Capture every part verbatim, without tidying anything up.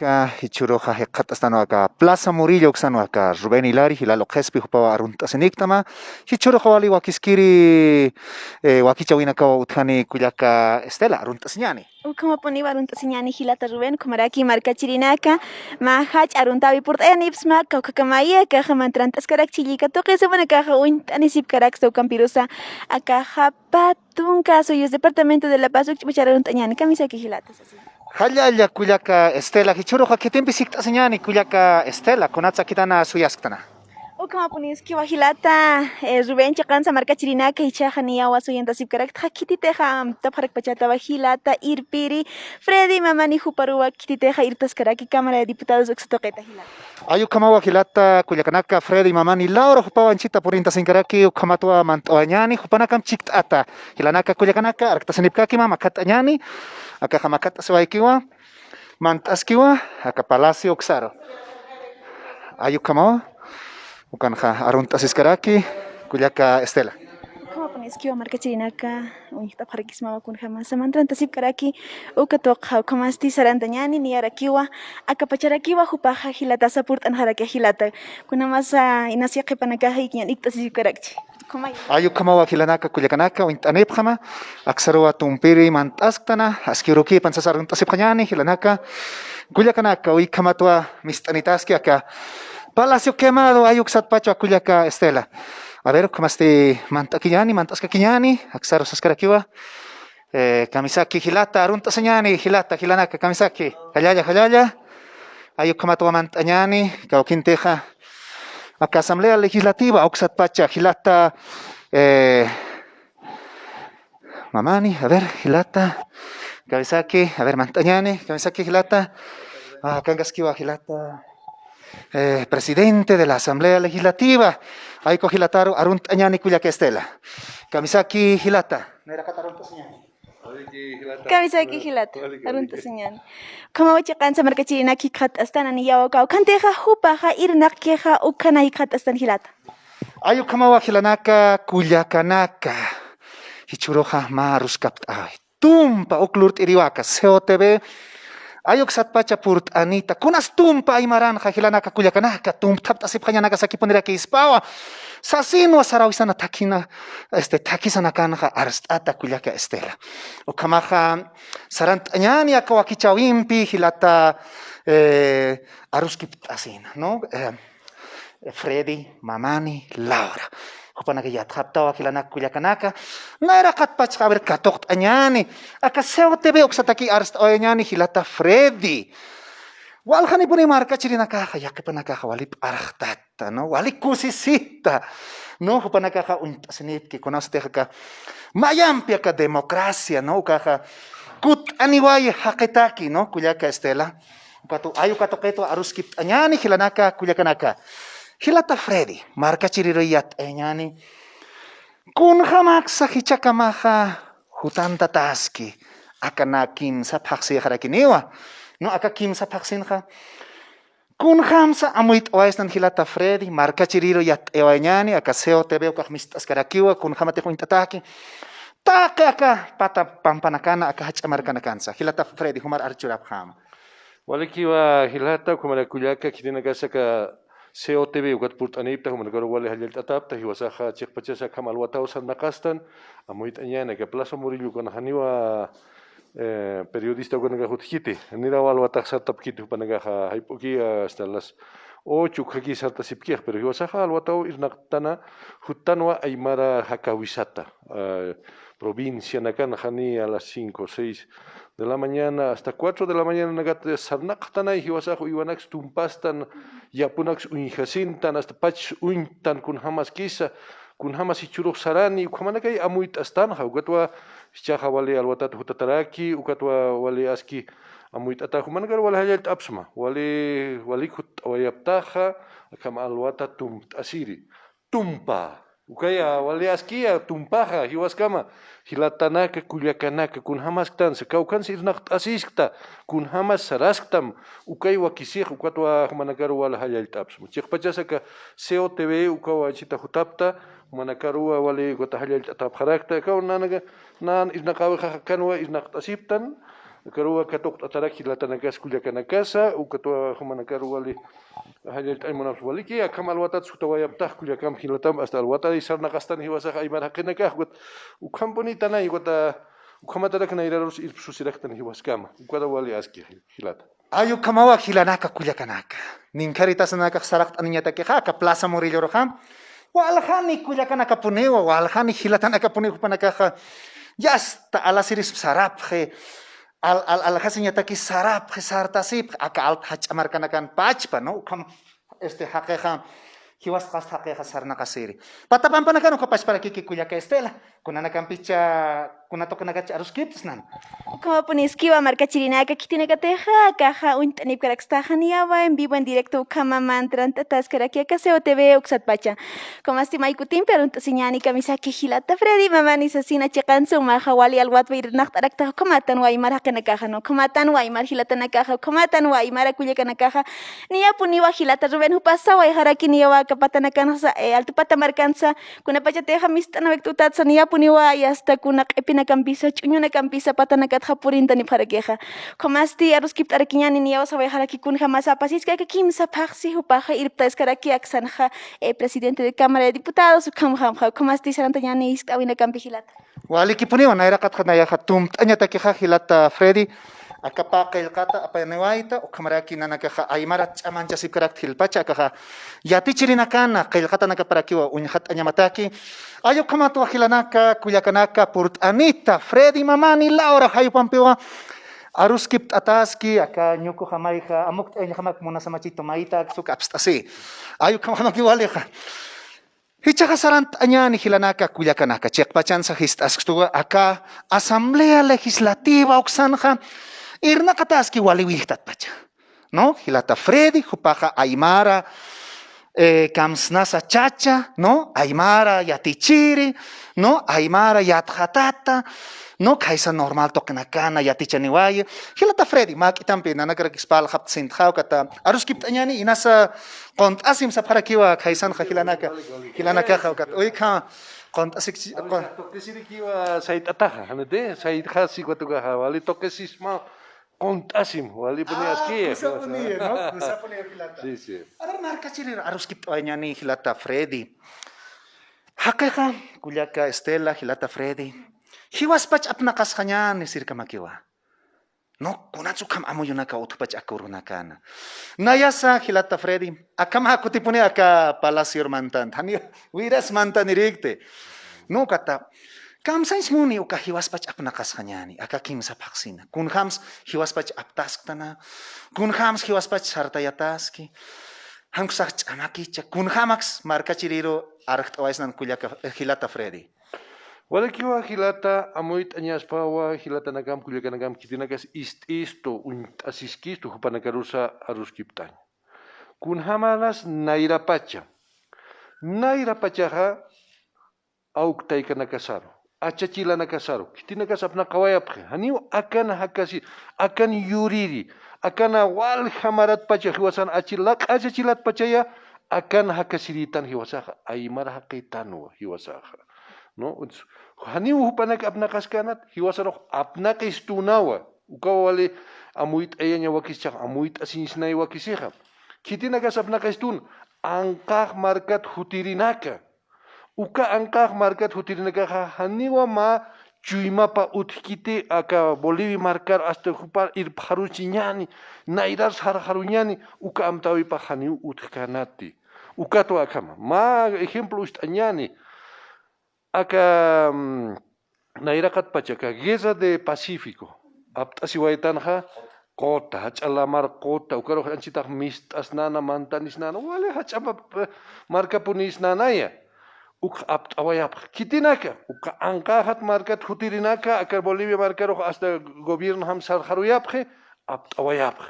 Jichhüruxa jikxatt'astanwa aka Plaza Murillo uksanwa aka Rubén Hilari, jilata Qhispi, jupaw arunt'asiniktama. Jichhüruxa wali wakiskiri, eh, wakichäwinakaw utjani kullaka Estela, arunt'asiñäni. Ukhamapuniw arunt'asiñäni jilata Rubén, ukhamaraki markachirinaka, mä jach'a aruntäwi purt'ayanipxsma, kawkhakamaya, akaxa mantrant'askarakchi, chillka tuqi samanakaxa uñt'anisipkaraksa ukampirusa, akaxa Patunka Suyus, departamento de La Paz, ukch'pachar arunt'añäni, kamisaki jilata. Jallalla kullaka Estela, jichhüruxa khitimpi sikt'asiñäni kullaka Estela, kunatsa khitana suyasktana. Ukhamapuniskiwa jilata, eh, Rubén, chiqansa markachirinaka jichhaxa niyawa suyantasipkarakta, khititixa amtapxarakpachätawa jilata irpiri Freddy Mamani, juparuwa khititixa irptaskaraki Cámara de Diputados uksa tuqita jilata. Ay ukhamawa jilata kullakanaka, Freddy Mamani Laura jupaw anchhita purintasinkaraki, ukhamatwa mant'awayañäni, jupanakam chikt'ata. Jilanaka kullakanaka, arkt'asinipkäkima, makhatt'añäni, akaxa makhatt'asiwaykiwa, mant'askiwa, aka Palacio uksaru. Ay ukhamawa, ukanxa arunt'asiskaraki, kullaka Estela. Ukhamapuniskiwa markachirinaka, uñjt'apxarakismawa kunjamasa mantrantasipkaraki, uka tuqxa, ukhamasti sarantañäni, niyarakiwa, akapacharakiwa, jupaxa jilatasa purt'anxaraki jilata. Kunjamasa inasi qhipanakaxa ikiñan ikt'asisipkarakchi. Ay ukhamawa jilanaka kullakanaka, uñt'anipxama, aksaruwa tumpiri mant'asktana, aski urukipan sasa arunt'asipxañäni, jilanaka, kullakanaka, uy ukhamatwa mist'anitaski aka Palacio Quemado, ay uksatpachwa kullaka Estela. A ver, ukhamasti mant'akiñäni, mant'askakiñäni, aksaru saskarakiwa. Eh, kamisaki jilata, arunt'asiñäni, jilata, jilanaka, kamisaki, jallalla, jallalla. Ay ukhamatwa mant'añäni, kawkintixa aka Asamblea Legislativa, uksatpacha, jilata, eh, Mamani, a ver, jilata, kamisaki, a ver, mant'añäni, kamisaki, jilata. Ah, akankaskiwa jilata, eh, presidente de la Asamblea Legislativa. Ay uka jilataru arunt'añäni kullaka Estela. Kamisaki jilata. Nayraqat arunt'asiñäni. Kamisaki jilata. Arunt'asiñäni. Ukhamawa chiqansa markachirinaka jikxatt'astan, niyawa kawkhantixa jupaxa irnaqkixa ukkhana jikxatt'astan jilata. Ay ukhamawa jilanaka kullakanaka. Jichhüruxa mä aruskapt'awi. Tumpa uk lurt'iriwaka, C O T V. Ay uksatpacha purt'anita. Kunas tumpa aymaranxa jilanaka kullakanaka, tumpthapt'asipxañanaka sakipunirakispwa. Sasinwa saräwisana thakhina, este, thakhisa nakanxa arst'ata kullaka Estela. Ukhamaxa sarant'añäni aka wakichäwimpi jilata, eh, aruskipt'asina, ¿no? Eh, Freddy, Mamani, Laura. Jupanaka yatxaptawa jilanaka kullakanaka. Nayraqatpachxa, a ver, katuqt'añäni. Aka C O T V uksataki arst'awayañäni jilata Freddy. Waljanipuni markachirinakaxa, yaqhipanakaxa wali p'arxtata, ¿no? Wali kusisita, ¿no? Jupanakaxa uñt'asinipki, kunasatix aka mayampi aka democracia, ¿no? Ukaxa kutt'aniwayi jaqitaki, ¿no? Kullaka Estela. Ukatu, ay uka tuqitwa aruskipt'añäni jilanaka kullakanaka. Jilata Freddy, markachiriruy yat'ayañäni. Kunjamaksa jichhakamaxa jutantataski, aka nä kimsa phaxsixarakiniwa. No, aka kimsa phaxsinxa. Kunjamsa amuyt'awaystan jilata Freddy, markachiriru yat'ayañäni, aka C O T V ukax mist'askarakiwa, kunjamatix uñt'ataki. Taqi aka pata pampanakana, aka jach'a markanakansa. Jilata Freddy, jumar archurapxäma. Walikiwa jilata, ukhamarak kullaka, khitinakasa aka C O T V ukat purt'anipta, jumanakaru wali jallallt'atapta, jiwasaxa chiqpachasa akham alwataw sarnaqastan, amuyt'añäni aka Plaza Murillo ukan janiwa, eh, periodista ukanakax utjkiti, niraw alwatax sartapkiti, jupanakaxa jayp'uki hasta las ocho ukjaki sartasipkix, pero jiwasaxa alwataw irnaqtana, juttanwa aymara jakäwisata, eh, provincianakan jani a las cinco, seis de la mañana hasta cuatro de la mañana nakat sarnaqtanay, jiwasax uywanaks tumpastan, yapunaks uñjasintan, hasta pachs uñtan, kunjamas kisa, kunjamas jichhürux sarani, ukhamanakay amuyt'astanxa, ukatwa jichhaxa wali alwatat jutataraki, ukatwa wali aski amuyt'ata, jumanakar wali jallallt'apxsma, wali, walik jutt'awayaptaxa, akham alwata tumpt'asiri. Tumpa. Ukaya, wali askiya, tumpaxa, jiwaskama. Jilatanaka, kullakanaka, kunjamasktansa, kawkhansa irnaqt'asiskta, kunjamas sarasktam, ukay wakisix, ukatwa jumanakaru wali jallallt'apxsma. Chiqpachasa aka C O T V, ukawa anchhita jutapta, jumanakaruwa wali ukata jallallt'atapxarakta, akaw nanaka, nan irnaqäwixa akanwa irnaqt'asiptan, Akaruwa katuqt'atarak jilatanakas kullakanakasa, ukatuwa jumanakaru wali jallallt'añ munapxi waliki, akham alwatat sutawayaptax kullakamp jilatamp, hasta alwatari sarnaqastan jiwasax aymar jaqinakax, ukat ukhampuni tanay, ukata ukhamatarak nayrarus irpsusiraktan jiwaskama, ukata wali aski jilata. Ay ukhamawa jilanaka kullakanaka. Ninkharitas nanakax saraqt'aniñatakixa, aka Plaza Murilloruxa. Waljani kullakanakapuniwa, waljani jilatanakapuniw jupanakaxa. Yasta alasirisp sarapxi, al, al, aljasiñataki sarapxi, sartasipxi, aka alta jach'a markanakan pachpa, ¿no? Ukham, este, jaqixa, jiwasqas jaqixa sarnaqasiri. Patapampanakana ukapachparakiki kullaka Estela. Kunanakampicha, kuna tuqinakach aruskiptis nan. Ukhamapuniskiwa markachirinaka khitinakatixa, akaxa uñt'anipkarakstaxa niyawa, en vivo, en directo, ukhama mantran t'ataskaraki aka C O T V uksatpacha. Ukhamasti may kutimpi arunt'asiñäni kamisaki jilata Freddy, mamani sasina chiqan sumaxa wali alwatwa irnaqt'araktax ukhamatan waymar jaqinakaxa, ¿no? Ukhamatan waymar jilatanakaxa, ukhamatan waymar kullakanakaxa. Niyapuniwa jilata Rubén, jupas sawayxaraki niyawa aka patanakanxa, eh, Altu Pata markansa, kunapachatixa mist'anawaykt utatsa niyapuniwa, y hasta kuna q'ipinakampisa, ch'uñunakampisa patanakatxa purintanipxarakixa. Ukhamasti aruskipt'arakiñäni niyawa sawayxaraki kunjamasa apasiski aka kimsa phaxsi jupaxa irptaskaraki aksanxa, eh, presidente de Cámara de Diputados, ukhamjamxa, ukhamasti sarantañäni ist'awinakampi jilata. Walikipuniwa, nayraqatxa nayaxa tumpt'añatakixa jilata Freddy, akapa qillqata apaniwayta, ukhamaraki nanakaxa aymarat ch'amanchasipkarakta jilpacha, akaxa yatichirinakana qillqatanakaparakiwa uñxatt'añamataki. Ay ukhamatwa jilanaka, kullakanaka, purt'anita, Freddy, mamani Laura jayupampiwa aruskipt'ataski, aka ñukujamayxa, amukt'ayañjamak munasamachitu mayta, aksu kapst'asi. Ay ukhamajamakiw walixa. Jichhaxa sarant'añäni jilanaka kullakanaka, chiqpachansa jist'asktuwa aka Asamblea Legislativa uksanxa irnaqataski wali willjtatpacha, ¿no? Jilata Freddy, jupaxa aymara, eh, kamsnasa chacha, ¿no? Aymara yatichiri, ¿no? Aymara yatxatata, ¿no? Khaysa normal tuqinakana yatichaniwayi. Jilata Freddy, mä k'itampi nanakarakispa aljapt'asintxa, ukata aruskipt'añäni, inasa qunt'asim sapxarakiwa khaysanxa jilanaka, jilanakaxa, ukat. Uy, khama, qunt'asik chi-, qu- Tuqisirikiwa sayt'ataxa, janiti, saytxasi ukat ukaxa, wali tuqisisma, qunt'asim, walipuni aski. Kusapuni, ¿no? Kusapuni jilata. Sí, sí. A ver, markachirir aruskipt'awayañäni jilata Freddy. Jaqixa, kullaka Estela, jilata Freddy. Jiwaspach apnaqasxañäni sirkamakiwa. No, kunats ukham amuyunaka utjpach aka urunakana. Nayasa jilata Freddy, akham jakutipuni aka Palacio mantan, jani wiras mantanirikti. No, ukata, kamsañs muni uka jiwaspach apnaqasxañäni, aka kimsa phaxsina. Kunjams jiwaspach aptasktana, kunjams jiwaspach sartayataski, jan uksax ch'amakicha, kunjamaks markachiriru arxt'awaysnan kullaka, eh, jilata Freddy. Walikiwa jilata, amuyt'añaspawa jilatanakamp, kullakanakamp, khitinakas ist'istu, uñt'asiskistu, jupanakarusa aruskipt'añ. Kunjamanas nayrapacha. Nayrapachaxa awk taykanakasaru, achachilanakasaru, khitinakas apnaqawayapxi, janiw akan jakasi, akan yuriri, akana walja maratpacha jiwasan achi laq'a achachilatpachaya, akan jakasiritan jiwasaxa, aymar jaqitanwa jiwasaxa. ¿No? Janiw jupanak apnaqaskänat, jiwasarux apnaqistunawa. Ukawa wali amuyt'ayaña wakisichax, amuyt'asiñsnay wakisixa. Khitinakas apnaqistun, anqax markat jutirinaka. Uka anqax markat jutirinakaxa, janiwa mä chuymapa utjkiti aka Bolivia markar, hasta jupar irpxaruchiñäni, nayrar sarxaruñäni, uka amtäwipax janiw utjkänati. Ukatwa akhama. Mä ejemplo ucht'añäni. Aka, mm, nayraqatpacha aka Guerra de Pacífico apt'asiwaytanxa, quta, jach'a lamar quta, ukarux anchitax mist'asnäna, mantanisnäna, wali jach'a ma-, markapunisnänaya. Uk apt'awayapx. Khitinaka, uka anqaxat markat jutirinaka, aka Bolivia markarux hasta gobiernoxam sarxaruyapxi, apt'awayapx.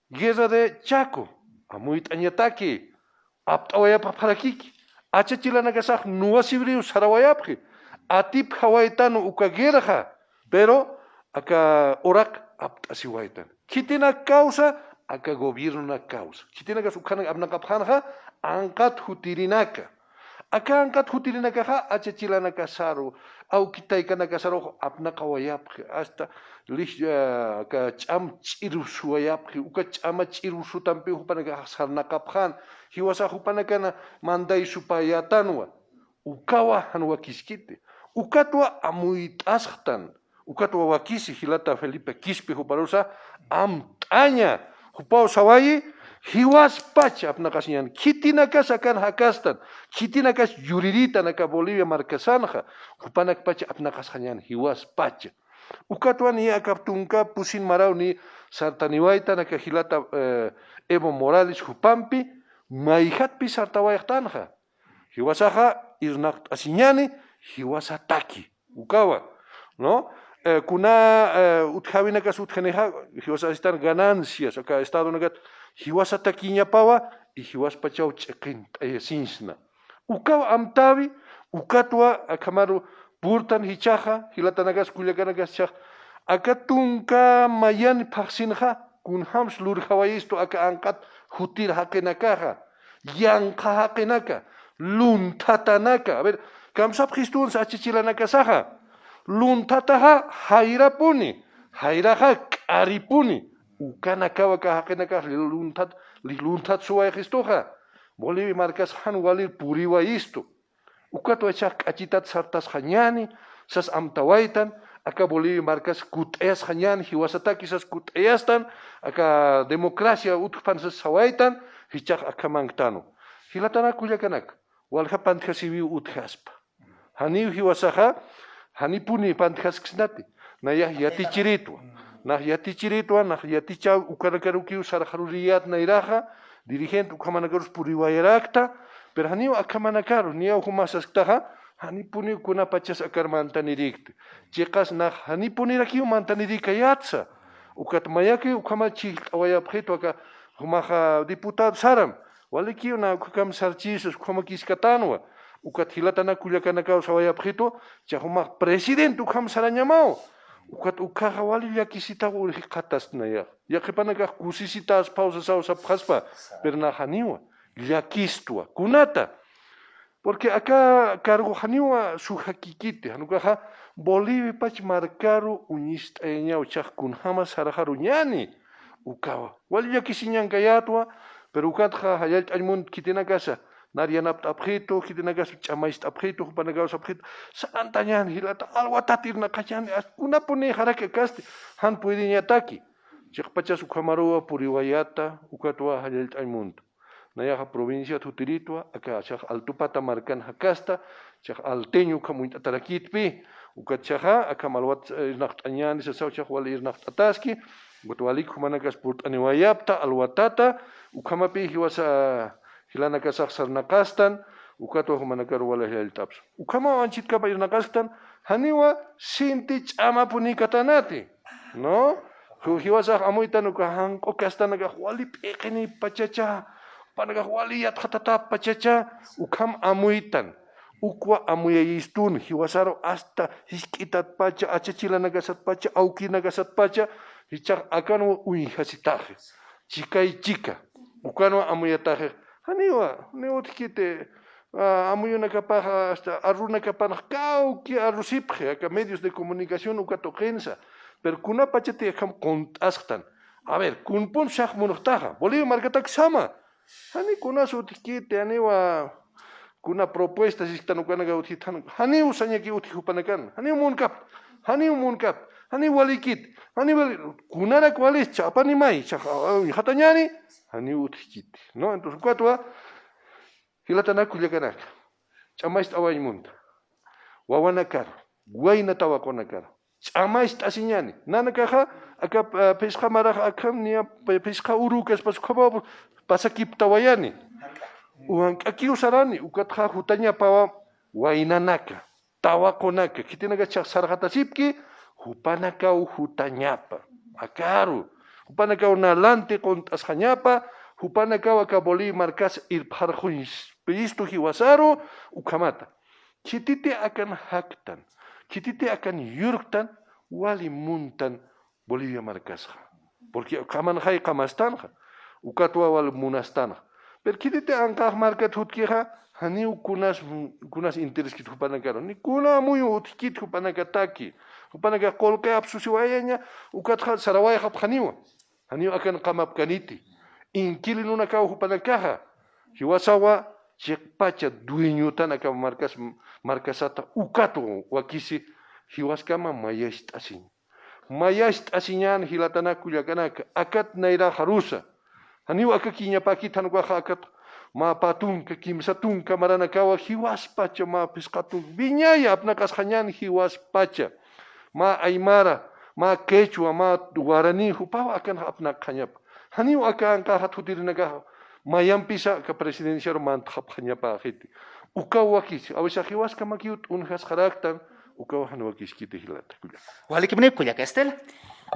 Guerra de Chaco, amuyt'añataki, apt'awayapxarakiki. Achachilanakasax nuwasiriw sarawayapxi. Atipjawaytan uka guerraxa, pero aka uraq apt'asiwaytan. Khitinak causa, aka gobiernonak causa. Khitinakas ukhanak apnaqapxänxa, anqat jutirinaka. Aka anqat jutirinakaxa achachilanakasaru, awki taykanakasarux apnaqawayapxi, hasta lij-, ah, aka ch'am ch'irsuwayapxi, uka ch'ama ch'irsutampiw jupanakax sarnaqapxän, jiwasax jupanakana mandaysupayätanwa, ukawa jan wakiskiti, ukatwa amuyt'asxtan. Ukatwa wakisi jilata Felipe Quispe juparusa amt'aña. Jupaw sawayi, jiwaspacha apnaqasiñän. Khitinakas akan jakastan. Khitinakas yuriritan aka Bolivia markasanxa. Jupanakpacha apnaqasxañän jiwaspacha. Ukatwa niya aka tunka pusin maraw niy sartaniwaytan aka jilata, eh, Evo Morales jupampi, mayjatpï sartawayxtanxa. Jiwasaxa irnaqt'asiñäni, jiwasataki. Ukawa, ¿no? Eh, kuna, eh, utjäwinakas utjanixa, jiwasastan ganancias, aka estadonakat, jiwasatakiñapawa, y jiwaspachaw ch'iqint'ayasiñsna. Ukaw amtäwi, ukatwa akhamaru purtan jichhaxa, jilatanakas kullakanakas jichhax, aka tunka mayan phaxsinxa, kunjams lurjawayistu aka anqat jutir jaqinakaxa, yanqha jaqinaka, lunthatanaka. A ver, kamsapxistunsa achachilanakasaxa. Lunthataxa jayrapuni, jayraxa k'aripuni. Ukanakawa aka jaqinakax lunthat, lunthat suwayxistuxa. Bolivia markas jan walir puriwayistu. Ukatwa jichhax k'achitat sartasxañäni, sas amtawaytan, aka Bolivia markas kutt'ayasxañäni, jiwasataki sas kutt'ayastan, aka democracia utjpan sas sawaytan, jichhax akham manktanu. Jilatana kullakanaka, walja pantjasiwiw utjaspa. Janiw jiwasaxa, janipuni pantjasksnati, nayax yatichiritwa. Nax yatichiritwa, nax yatichaw ukanakarukiw sarxaruriyät nayraxa, dirigente ukhamanakarus puriwayarakta, pero janiw akhamanakaru, niyaw jumax sasktaxa, janipuniw kunapachas akar mantanirikti. Chiqas nax janipunirakiw mantanirikayätsa. Ukat mayakiw ukhama chhijllt'awayapxitu aka jumaxa diputado saram. Walikiw na ukhakam sarchisa, ukhamakiskatänwa. Ukat jilatana kullakanakaw sawayapxitu, jichhax jumax presidente ukham sarañamaw. Ukat ukhaxa wali llakisitaw urjikxatasnaya. Yaqhipanakax kusisitäspaw sasaw sapxaspa, pero nax janiwa, llakistwa. Kunata? Porque aka cargo janiwa sujakikiti, jan ukaxa Boliviapach markaru uñist'ayañaw, jichhax kunjamas sarxaruñäni. Ukawa. Wali llakisiñankayätwa, pero ukatxa jallallt'añ munt khitinakasa, nar yanapt'apxitu, khitinakasa ch'amacht'apxitu, jupanakaw sapxitu, sarantañäni jilata, alwatat irnaqañäni, as-, kunapuni jarak akasti, jan puediñataki. Chiqpachas ukhamaruwa puriwayäta, ukatwa jallallt'añ munt. Nayaxa provinciat jutiritwa, aka jichhax Altupata markan jakasta, jichhax Alteño ukham uñt'atarakitpi, ukat jichhaxa, akham alwat, eh, irnaqt'añäni sasaw jichhax wali irnaqt'ataski, ukat walik jumanakas purt'aniwayapta, alwatata, ukhamapï jiwasa jilanakasax sarnaqastan, ukatwa jumanakaru wali jallallt'apxsma. Ukhamaw anchitkapa irnaqasktan, janiwa sinti ch'amapunïkatanati, ¿no? Ju-, jiwasax amuytan uka janq'u kastanakax wali p'iqinïpachacha, jupanakax wali yatxatatappachacha, ukham amuytan. Ukwa amuyayistun, jiwasaru hasta jisk'itatpacha, achachilanakasatpacha, awkinakasatpacha, jichhax akanwa uñjasitaxi. Chikay chika. Ukanwa amuyataxi. Janiwa, janiw utjkiti, ah, amuyunakapax, hasta arrunakapanx kawki arrusipxi, aka medios de comunicación uka tuqinsa. Pero kunapachati akham qunt'asxtan. A ver, kunpun sax munxtaxa. Bolivia markatak sama. Jani kunas utjkiti, janiwa kuna propuesta sisktan ukanaka utjkit, jan-, janiw sañaki utji jupanakan. Janiw munkap, janiw munkap, janiw walikit, janiw wali-, kunarak walis ch'apanimay, jichhax, ah, uñjatañäni, janiw utjkiti, ¿no? Entonces, ukatwa, jilatana kullakanaka, ch'amacht'awañ munta. Wawanakar, wayna tawaqunakar, ch'amacht'asiñäni. Nanakaxa, aka, ah, phisqa marax akham niya, phi-, phisqa urukaspas ukhamaw pasakiptawayani. Ujan k'akiw sarani, ukatxa jutañapawa waynanaka, tawaqunaka, khitinaka jichhax sarxatasipki, jupanakaw jutañapa, akaru, jupanakaw nalanti qunt'asxañapa, jupanakaw aka Bolivia markas irpxarxuñspiyistu jiwasaru, ukhamata. Khititi akan jaktan, khititi akan yurktan, wali muntan Bolivia markasxa. Porque qhamanxay qhamastanxa, ukatwa wal munastanxa. Pero khititi anqax markat jutkixa, Janiw kunas, kunas intereskit jupanakaru, ni kuna amuyu utjkit jupanakataki. Jupanaka qullqi apsusiwayaña, ukatxa sarawayxapxaniwa. Janiw akan qamapkaniti. Inquilinunakaw jupanakaxa. Jiwasawa chiqpacha dueñotan aka markas, markasata ukatwa wakisi jiwaskama mayacht'asiñ. Mayacht'asiñan jilatanaka kullakanaka, akat nayraxarusa. Janiw aka kiñapäkit jan ukaxa akat mä pä tunka, kimsa tunka maranakawa jiwaspacha mä phisqa tunka. Wiñaya apnaqasxañan jiwaspacha. Mä aymara, mä quechua, mä guaraní, jupaw akan apnaqxañapa. Janiw aka anqaxat jutirinakaxa mayampisa aka presidenciaru mantxapxañapäxiti. Ukaw wakisi, a veces jiwaskamakiw t'unjasxaraktan, ukaw jan wakiskiti jilata kullaka. Walikipuniw kullaka Estela.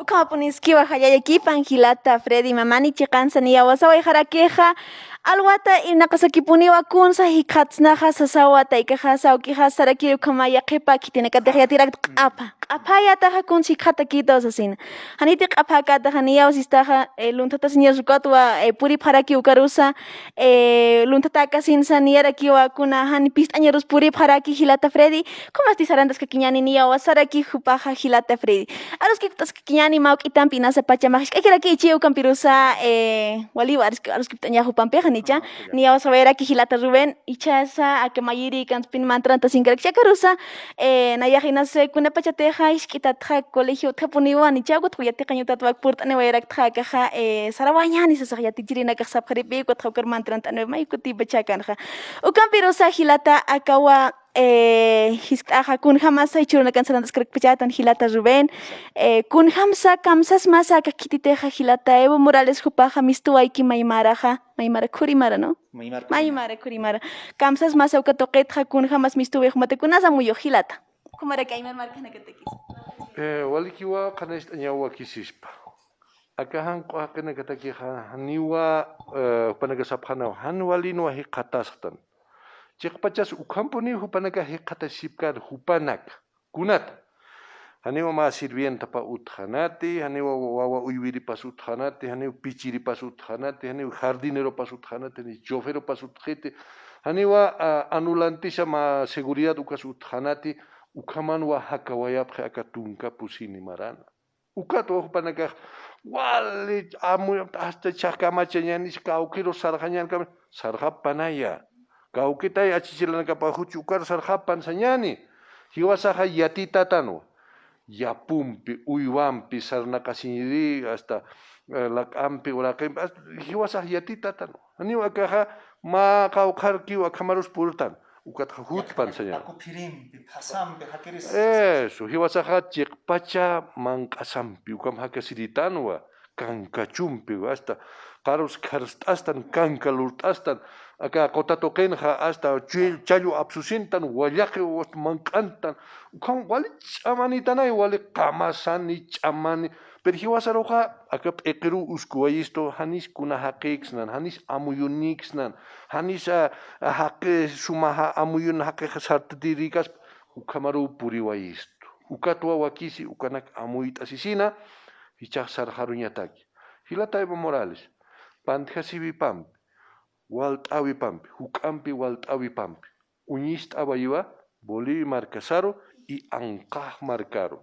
Ukhamapuniskiwa jallallakipan jilata Freddy, mamani chiqansa niyawasawayxarakixa, alwata irnaqasakipuniwa kunsa jikxatsnaxa sasawa, taykaxa sawkixa sarakir ukhama yaqhipa khitinakatix yatirakta q'apha. Q'aphayataxa kunsa jikxatakitaw sasina. Janiti q'aphakataxa niyawasistaxa, eh, lunthatasiñas ukatwa, eh, puripxaraki ukarusa, eh, lunthatakasinsa niyarakiwa kuna jan pist'añarus puripxaraki jilata Freddy, ¿cómo asti sarantaskakiñani niyawasaraki jupaxa jilata Freddy? Aruskipt'askakiñani mä juk'itampi inasa pachamax jisk'akiraki ichi ukampirusa, eh, waliwa arusk-, aruskipt'aña jupampixa nicha, niyawasawayaraki jilata Rubén, ichasa aka mayiri kanspin mantarantasinkarakchi akarusa, eh, nayax inasa kunapachatixa jisk'itatxa colegio utjapuniwa nicha, ukatxa yatiqañ utat wak purt'aniwayaraktxa akaxa, eh, sarawañani sasax yatichirinakax sapxaripi, ukatxa ukar mantarant'aniwa may kutipachakanxa. Ukampirusa jilata akawa, eh, jiskt'axa kunjamasa jichhürunakan sarantaskarakpachatan jilata Rubén, eh, kunjamsa, kamsasmasa aka khititixa jilata Evo Morales jupaxa mistuwayki maymaraxa, maymara khurimara, ¿no? Maymara khurimara. Maymara khurimara. Kamsasmasa uka tuqitxa kunjamas mistuwi jumata kunas amuyux jilata. Jumaraki aymar markanakatakis. Eh, walikiwa qhanañcht'añaw wakisispa. Aka jan q'aqinakatakixa, janiwa, eh, jupanaka sapxanaw, jan walinwa jikxatasxtan. Chiqpachas ukhampuniw jupanaka jikxatasipkar jupanaka. Kunata. Janiwa mä sirvientapa utjanati, janiwa wawa uywiripas utjanati, janiw pichiripas utjanati, janiw jardineropas utjanati, janiw choferopas utjiti, janiwa, ah, anulantisa mä seguridad ukas utjanati, ukhamanwa jakawayapxi aka tunka pusini marana. Ukatwa jupanakax wali amu hasta chhaqkamachañanis kawkiru sarxañankama sarxapanaya. Kawkitay achichilanakapax juch ukar sarxapan sañani. Jiwasaxa yatitatanwa. Yapumpi, uywampi, sarnaqasiñiri, hasta, eh, lak'ampi, uraqimpi, hasta jiwasax yatitatanwa. Janiw akaxa mä qawqharkiw akhamarus purtan. Ukatxa jutpan saña. Taku phirimpi, phasampi, jakiris. Eso, jiwasaxa chiqpacha manq'asampi, ukam jakasiritanwa, kankachumpi, hasta qarus kharst'astan, kanka lurt'astan, aka quta tuqinxa, hasta chu-, challu apsusintan, wallaqi, hasta manq'antan, ukham wali ch'amanitanay, wali qamasani, ch'amani, pero jiwasaruxa, aka p'iqiruw uskuwayistu, janis kuna jaqiksnan, janis amuyuniksnan, janis, a, a, jaqi, suma ja-, amuyun jaqixa sartatirikas, ukhamaruw puriwayistu. Ukatwa wakisi, ukanak amuyt'asisina, jichhax sarxaruñataki. Jilata Evo Morales, pantjasiwipampi, walt'äwipampi, juk'ampi walt'äwipampi, uñist'awayiwa Bolivia markasaru y anqax markaru.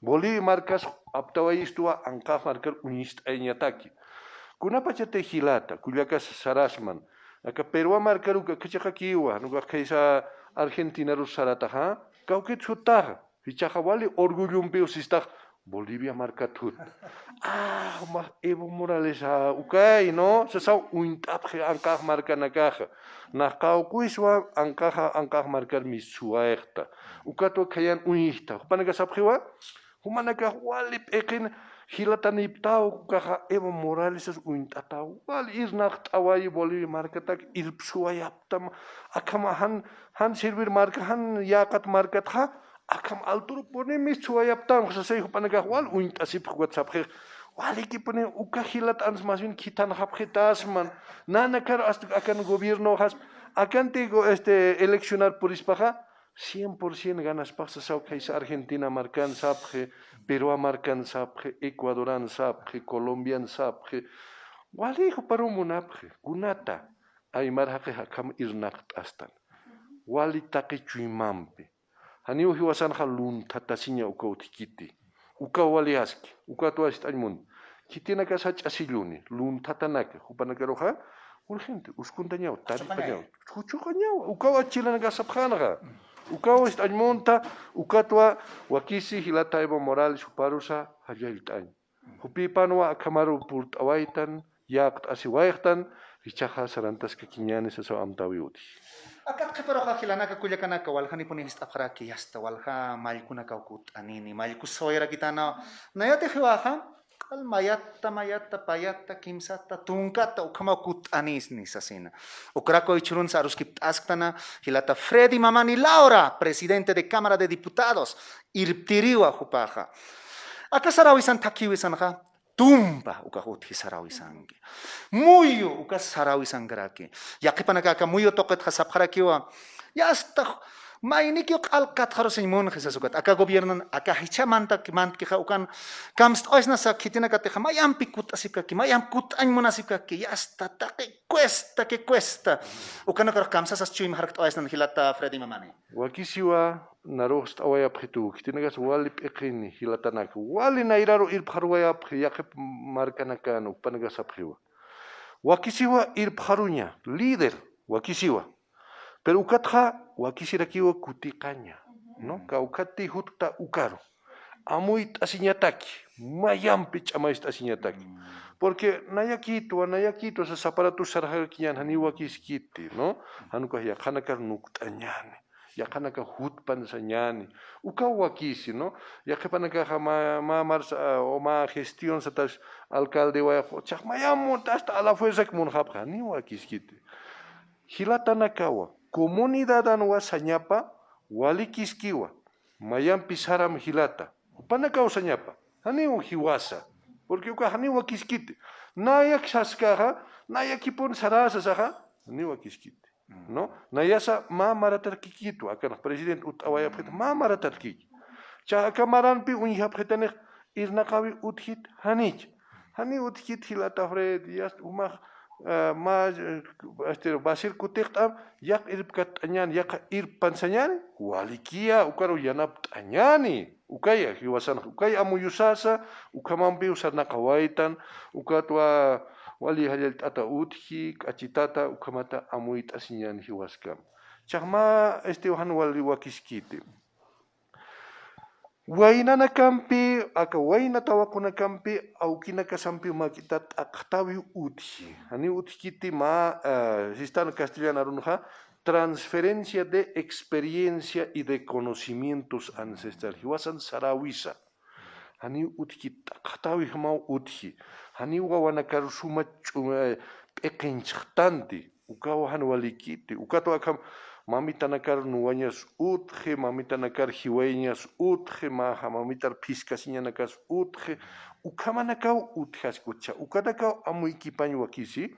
Bolivia markas aptawayistuwa anqax markar uñist'ayañataki. Kunapachati jilata, kullakas sarasman, aka Perú markaruka khachaxakiwa, nukax khaysa Argentinarus sarataxa, kawkit suttaxa. Jichhaxa wali orgullompiw sistax Bolivia markat jut. Ah, jumax Evo Morales, ah, ukay, ¿no? Sasaw uñt'apxi anqax markanakaxa. Nax qawqwiswa anqaxa, anqax markar mistsuwayxta. Ukatwa khayan uñjta. Jupanaka sapxiwa, jumanakax wali p'iqin jilataniptaw, ukaxa Evo Morales uñt'ataw. Wali irnaqt'awayi Bolivia markatak irpsuwayaptam. Akhama jan, jan servir marka, jan yäqat markatxa, akham alturupunï mistsuwayaptan, sasay jupanakax wal uñt'asipxi ukat sapxix. Walikipuni uka jilat'ans más bien khithanxapxitasman. Nanakar hasta akan gobiernoxas, akanti go-, este, eleccionar purispaxa, cien por cien ganaspax sasaw khaysa Argentina markan sapxi, Perú markan sapxi, Ecuadoran sapxi, Colombian sapxi. Wali juparuw munapxi, kunata. Aymar jaqix akham irnaqt'astan. wali taqi chuymampi. Janiw jiwasanxa lunthatasiña uka utjkiti. Ukaw wali aski, ukatwa ist'añ munta. Khitinakas jach'a silluni, lunthatanaka, jupanakaruxa, urgente, uskuntañaw, taripañaw, juchuqañaw, ukaw achilanaka sapxanxa. Ukaw ist'añ munta, ukatwa wakisi jilata Evo Morales juparusa jallallt'añ. Jupipanwa akhamaru purt'awaytan, yäqt'asiwayxtan, jichhaxa sarantaskakiñäni sasaw amtäwi utji. Akat qhiparuxa jilanaka kullakanaka waljanipuni jist'apxaraki, yasta walja mallkunakaw kutt'anini, mallkus sawayarakitana, nayatix jiwaxa, q'al mayatta, mayatta, payatta, kimsata, tunkata, ukhamaw kutt'anisni sasina. Ukarakwa jichhürunsa aruskipt'asktana, jilata Freddy Mamani Laura, presidente de Cámara de Diputados, irptiriwa jupaxa. Aka sarawisan thakhiwisanxa, tumpa, ukax utji sarawisanki. Muyu, ukas sarawisankaraki. Yaqhipanaka aka muyu tuqitxa sapxarakiwa. Yasta, maynikiw q'al katxarusiñ munxi sas ukat. Aka gobiernon, aka jichha mantak-, mantkixa ukan kamst'awaysnasa khitinakatixa mayampi kutt'asipkaki, mayamp kutt'añ munasipkaki. Yasta, taqi cuesta, que cuesta. Ukanakarux kamsasas chuyma jarkt'awaysnan jilata Freddy Mamani. Wakisiwa narux ist'awayapxitu, khitinakas wali p'iqini jilatanaka, wali nayraru irpxaruwayapxi yaqhip markanakan, ukpanaka sapxiwa. Wakisiwa irpxaruña, líder, wakisiwa. Pero ukatxa wakisirakiwa kutiqaña, ¿no? Kawkhati jutkta ukaru. Amuyt'asiñataki, mayampi ch'amayst'asiñataki. Porque nayakitwa, nayakitwa, sas aparatus sarxarakiñän, janiw wakiskiti, ¿no? Jan ukax yaqhanakar nukt'añäni. Yaqhanaka jutpan sañäni. Ukaw wakisi, ¿no? Yaqhipanakaxa mä, mä marsa, o mä gestión satas alcaldewayax, chhax mayam munta hasta a la fuerzak munxapxa, janiw wakiskiti. Jilatanakawa, comunidadanwa sañapa, walikiskiwa, mayampi saram jilata. Jupanakaw sañapa, janiw jiwasa. Porque ukax janiw wakiskiti. Nayak saskaxa, nayakipun sarä sasaxa, janiw wakiskiti. ¿No? Nayasa mä maratarkikitwa, akan presidente utt'awayapxit, mä maratarkiki. Chä aka maranpi uñjapxitanix irnaqawi utjit, janich. Janiw utjkit jilata Fred, yast umax, ah, mä, eh, este, Basir kutiqt'am, yaq irpkatt'añäni, yaq irppan sañäni, walikiya, ukaru yanapt'añäni. Ukaya, jiwasanxa, ukay amuyusasa, ukhamampiw sarnaqawaytan, ukatwa wali jallallt'ata utji, k'achitata, ukhamata amuyt'asiñän jiwaskam. Chhax mä, este, jan wali wakiskiti. Waynanakampi, aka wayna tawaqunakampi, awkinakasampiw makita t'aqtawi utji. Janiw utjkiti mä, eh, sistan castellan arunxa, transferencia de experiencia y de conocimientos ancestrales. Jiwasan saräwisa. Janiw utjkit t'aqtawi jamaw utji. Janiw wawanakar suma ch'u-, eh, p'iqinchxtanti. Ukaw jan walikiti. Ukatwa akham mamitanakar nuwañas utji, mamitanakar jiwayañas utji, mä, mamitar phiskasiñanakas utji. Ukhamanakaw utjaskutcha. Ukanakaw amuykipañ wakisi.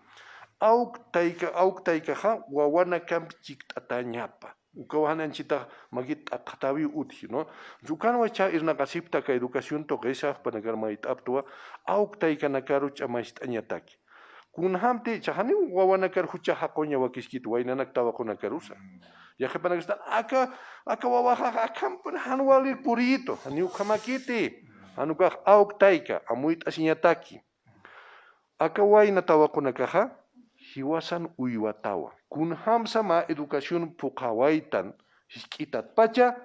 Awk tayka, awk taykaxa wawanakamp chikt'atañapa. Ukaw jan anchitax makit t'aqtawi utji, ¿no? Ukanwa chha irnaqasipta aka educación tuqisa, jupanakar mayt'aptwa, awk taykanakaru ch'amacht'añataki. Kunjamti, chha janiw wawanakar jucha jaquña wakiskit waynanak tawaqunakarusa. Yaqhipanakastan, aka, aka wawaxa akhampun jan walir puriyitu, janiw ukhamakiti, jan ukax awk tayka, amuyt'asiñataki. Aka wayna tawaqunakaxa jiwasan uywatawa. Kunjamsa mä educación phuqhawaytan jisk'itatpacha,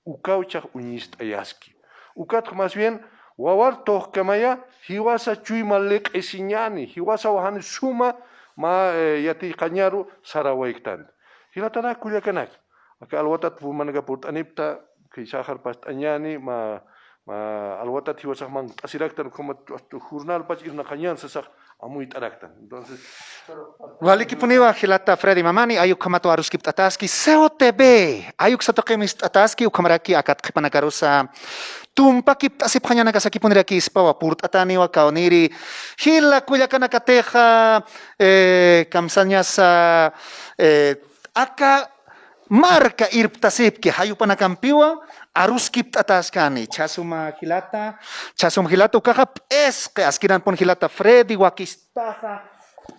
ukaw chhax uñist'ayaski. Ukatx más bien wawar tuqkamaya jiwasa chuyma liq'isiñäni, jiwasaw jan suma mä, eh, yatiqañaru sarawayktanti. Jilatanak kullakanaka. Aka alwatat pumanaka purt'anipta, kay saxar past'añäni, mä, mä alwatat jiwasax manq't'asiraktan, ukhamat hasta jurnalpach irnaqañän sasax amuyt'araktan. Entonces, walikipuniwa jilata Freddy Mamani, ay ukhamat aruskipt'ataski, C O T V, ay uksa tuqi mist'ataski, ukhamaraki akat qhipanakarusa tumpakipt'asipxañanakasakipunirakispawa, purt'ataniwa kawniri, jila kullakanakatixa, eh, kamsañasa, eh, aka marka irptasipki, jayupanakampiwa aruskipt'ataskani. Chhasuma jilata, chhasuma jilata ukaxa p'isqi, askiranpun jilata Freddy wakistaxa,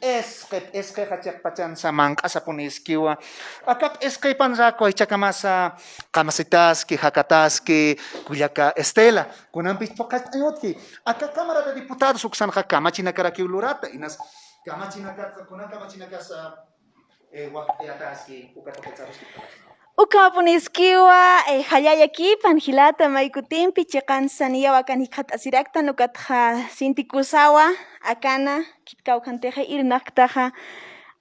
P'isqi, p'isqixa chiqpachansa manq'asapuniskiwa. Aka p'isqipanraku jichhakamasa qamasitaski, jakataski, kullaka Estela, kunampis phuqhast'añ utji. Aka Cámara de Diputados uksanxa kamachinakarakiw lurata, inas kamachinakatxa, kuna kamachinakasa, eh, waqt'ayataski, uka tuqitsa aruskipt'aña. Ukhamapuniskiwa, eh, jallalla kipan jilata, may kutimpi chiqansa niyaw akan jikxatasiraktan, ukatxa sintikusawa, akana, khitkaway khantixa irnaqktaxa,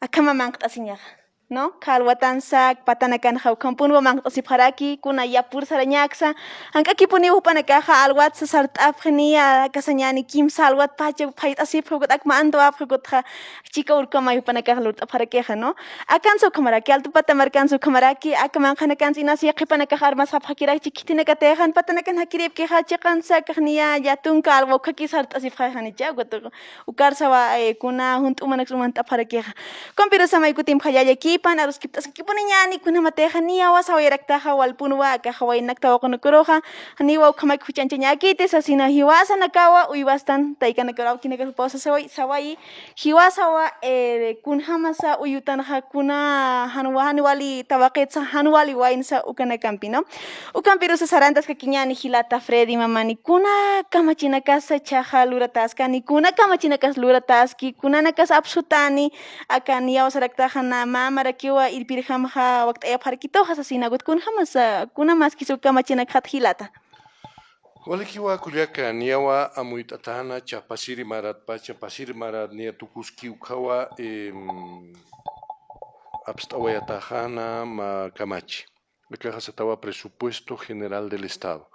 akhama manq't'asiñaxa, ¿no? Kha alwatansa, patanakanxa ukhampunwa manq't'asipxaraki, kuna yapur sarañaksa, jank'akipuniw jupanakaxa, alwatsa sart'apxi niya, aka sañäni kimsa alwat pacha phayt'asipxi, ukat ak mantawapxi, ukatxa, chika urkamay jupanakax lurt'apxarakixa, ¿no? Akansa ukhamaraki, Altupata markansa ukhamaraki, aka manqhanakansa inas yaqhipanakax armasxapxakirakchi, khitinakatixa jan patanakan jakiripkixa, chiqansa akax niya, ya tunka alwa ukhakis sart'asipxaxanicha, ukat ukarsawa, eh, kuna junt'umanaks umant'apxarakixa. Ukampirusa may kutimp jallalla kipan, aruskipt'askipuniñäni, kunjamatixa niyawa sawayaraktaxa, walpunwa, akaxa waynak tawaqunukuruxa, janiwa ukhamak juchañchañäkiti, sasina jiwasanakawa, uywastan, taykanakaru awkinakaru pawsa sawayi, sawayi, jiwasawa, eh, kunjamasa uyutanxa, kuna jan wa-, jan wali tawaqitsa, jan wali waynsa ukanakampi, ¿no? Ukampirusa sarantaskakiñäni jilata Freddy Mamani, kuna kamachinakasa jichhaxa lurataskani, kuna kamachinakas lurataski, kunanakas apsutani, aka niyaw saraktaxa na mä marakiwa irpirjamxa wakt'ayapxarakituxa sasina, ukat kunjamasa, kuna maskis uk kamachinakxat jilata. Walikiwa kullaka, niyawa amuyt'atäna, jichha pasiri maratpacha, pasiri marat niya tukuski ukhawa, em, apst'awayataxäna mä kamachi. Akaxa satawa Presupuesto General del Estado.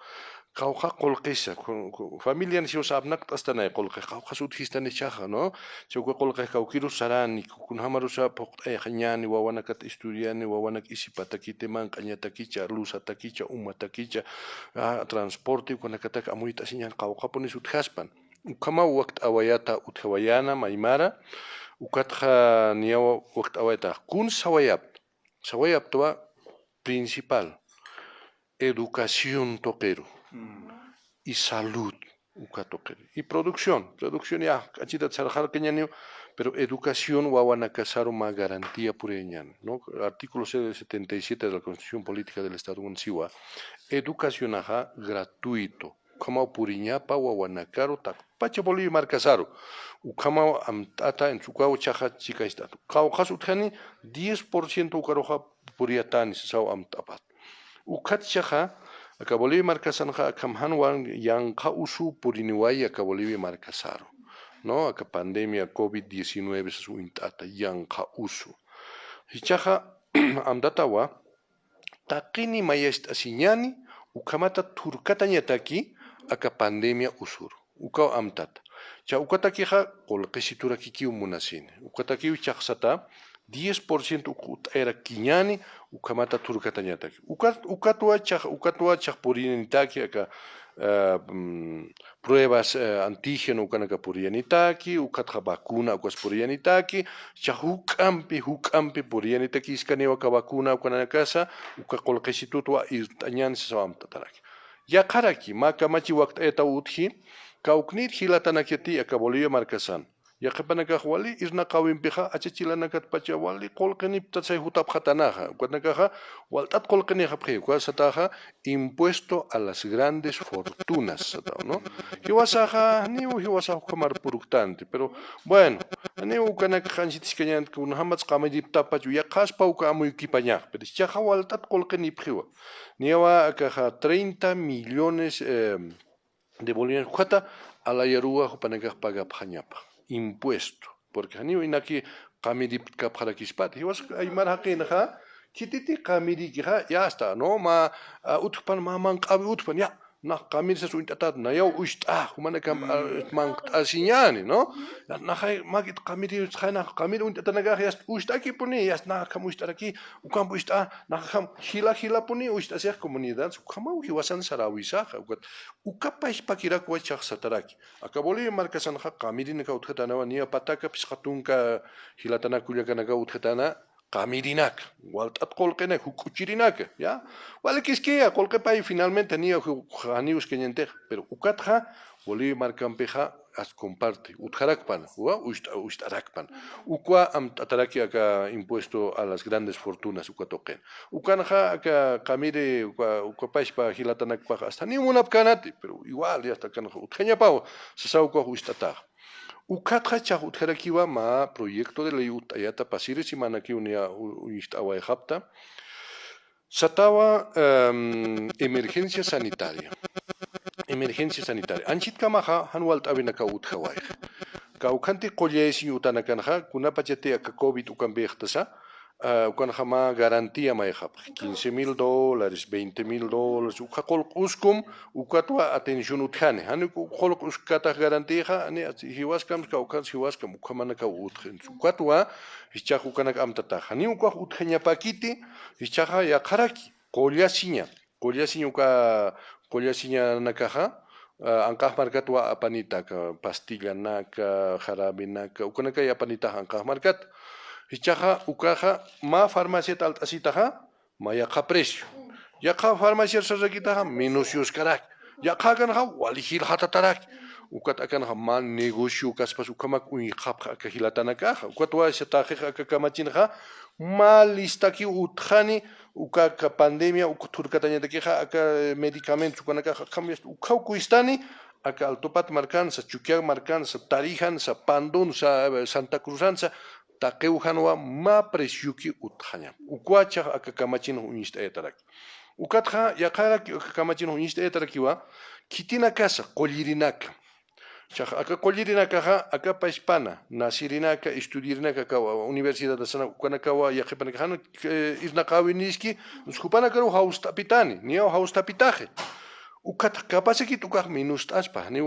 Qawqha qullqisa, ku-, ku-, familian siwasa apnaqt'astanay qullqi, qawqhas utjistani jichhaxa, ¿no? Jichha uka qullqix kawkirus sarani, ku-, kunjamarusa phuqt'ayañäni, wawanakat estudiani, wawanak isipatakiti, manq'añatakicha, luzatakicha, umatakicha, ah, transporte, ukanakatak amuyt'asiñäni, qawqhapunis utjaspan. Ukhamaw wakt'awayata utjawayäna, maymara, ukatxa niyaw wakt'awayata. Kun sawayapta, sawayaptwa principal, educación tuqiru, y salud uka tuqiru, y producción, producción ya k'achitat sarxarkañäniw, pero educación wawanakasaru mä garantía puriyañäni, ¿no? Artículo setenta y siete de la Constitución Política del Estado ukan siwa, educacionaxa gratuito, ukhamaw puriñapa wawanakaru taqpacha Bolivia markasaru. Ukhamaw amt'ata, entonces ukaw jichhaxa chikañcht'ata. Qawqhas utjani diez por ciento ukaruxa puriyatäni sasaw amt'apat. Ukat jichhaxa, aka Bolivia markasanxa akham jan wan yanqha usuw puriniway aka Bolivia markasaru, ¿no? Aka pandemia covid diecinueve sas uñt'ata, yanqha usuw. Jichhaxa amtatawa, taqini mayacht'asiñäni, ukhamata thurkatañataki aka pandemia usuru. Ukaw amtata. Jichha ukatakixa qullqisiturakikiw munasini. Ukatakiw jichhax sata diez por ciento uk utt'ayarakiñäni, ukhamata thurkatañataki. Ukat, ukatwa jichhax, ukatwa jichhax puriyanitaki aka, ah, mm, pruebas, eh, antígeno ukanaka puriyanitaki, ukatxa vacuna ukas puriyanitaki, jichhax juk'ampi, juk'ampi puriyanitakïskaniwa aka vacuna ukanakasa, uka qullqisitutwa irt'añäni sasaw amtataraki. Yaqharaki, mä kamachi wakt'ayataw utji, kawknïr jilatanakati aka Bolivia markasan. Yaqhipanakax wali irnaqäwimpixa, achachilanakatpacha wali qullqiniptatsay jutapxatanaxa. Ukanakaxa, walt'at qullqinïxapxi, uka sataxa, impuesto a las grandes fortunas, sataw, ¿no? Jiwasaxa, janiw jiwasax ukhamar puruktanti, pero, bueno, janiw ukanak qanchitiskañäni, kunjamats qamiriptapach, yaqhaspa uka amuykipañax, pero jichhaxa walt'at qullqinïpxiwa. Niyawa akaxa treinta millones, eh, de bolivianos, ukhata alayaruwa jupanakax pagapxañapa impuesto, porque janiw inaki qamiriptkapxarakispati. Jiwas aymar jaqinxa, khititi qamirikixa, ya está, ¿no? Mä, ah, utjpan, mä manq'äwi utjpan, ya, nax qamir sas uñt'atat, nayaw ucht'a, jumanakam, ah, manq't'asiñäni, ¿no? Ya, naxay, makit qamiri, nax qamir uñt'atanakax, ya ucht'akipuni, ya naxkam ucht'araki, ukamp ucht'a, naxkam jila, jilapuni ucht'asix comunidad, ukhamaw jiwasan saräwisaxa, ukat, uka pachpakirakwa jichhax sataraki. Aka Bolivia markasanxa qamirinakaw utjatänawa, niya pataka phisqa tunka jilatanak kullakanakaw utjatäna qamirinaka, walt'at qullqinaka, juk'uchirinaka, ¿ya? Walikiskiya, qullqipay finalmente niya ju-, janiw uskañantix, pero ukatxa Bolivia markampixa as comparte, utjarakpan, wa, ucht'a-, ucht'arakpan. Ukwa amt'ataraki aka impuesto a las grandes fortunas, uka tuqin. Ukanxa aka qamiri, uka, uka pachpa jilatanakpax hasta ni munapkänati, pero igual, ya está, akanxa utjañapawa, sasa ukwa ucht'atax. Ukatxa chax utjarakiwa mä proyecto de ley utt'ayata pasiri semanakiw niya u-, uñst'awayxapta. Satawa, em, emergencia sanitaria. Emergencia sanitaria. Anchitkamaxa jan walt'äwinakaw utjawayxa. Kawkhanti qullayasiñ utanakanxa, kunapachati aka covid ukampïxtasa, ah, ukanxa mä garantía mayxapxi, quince mil dólares, veinte mil dólares, ukxa qullq'uskum, ukatwa atención utjani. Jani qullq'uskatax garantixa, jani jiwaskam, kawkhans jiwaskam, ukhamanakaw utji. Ukatwa, jichhax ukanak amtatax. Jani ukax utjañapäkiti, jichhaxa yaqharaki, qullasiña. Qullasiña uka, qullasiñanakaxa, ah, anqax markatwa apanita aka pastillanaka, jarabinaka, ukanakay apanitax anqax markat. Jichhaxa ukaxa mä farmaciat alt'asitaxa, mä yaqha precio. Yaqha farmaciar sarrakitaxa, menos yuskarak. Yaqha akanxa, wali jilxatataraki. Ukat akanxa, mä negocio kaspas ukhamak uñjapxa aka jilatanakaxa. Ukatwa sataxix aka kamachinxa, mä listaki utjani, uka, aka pandemia, uka thurkatañatakixa, aka medicamentos, ukanakaxa, akham, ukhaw kuystani, aka Altopat markansa, Chukiyaw markansa, Tarijansa, Pandonsa, Santa Cruzansa, taqiw janwa mä precioki utjaña. Ukwa chax aka kamachinx uñst'ayataraki. Ukatxa yaqharaki aka kamachinx uñst'ayatarakiwa, khitinakasa, qullirinaka. Chax aka qullirinakaxa, aka pachpana, nacirinaka, estudirinaka, aka universidad asana, ukanakawa, yaqhipanakaxan, eh, irnaqäwiniski, jupanakaruw jawst'apitani, niyaw jawst'apitaxi. Ukat kapasakit ukax minust'aspa, janiw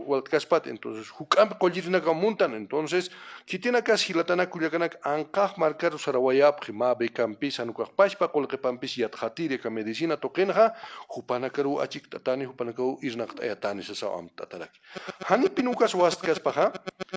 walt'kaspat, entonces, juk'amp qullirinakaw muntan, entonces, khitinakas jilatanak kullakanak anqax markaru sarawayapxi, mä becampis, jan ukax pachpa qullqipampis yatxatiri aka medicina tuqinxa, jupanakaruw achikt'atani, jupanakaruw irnaqt'ayatani, sasaw amt'ataraki. Janipin ukas wastkaspaxa,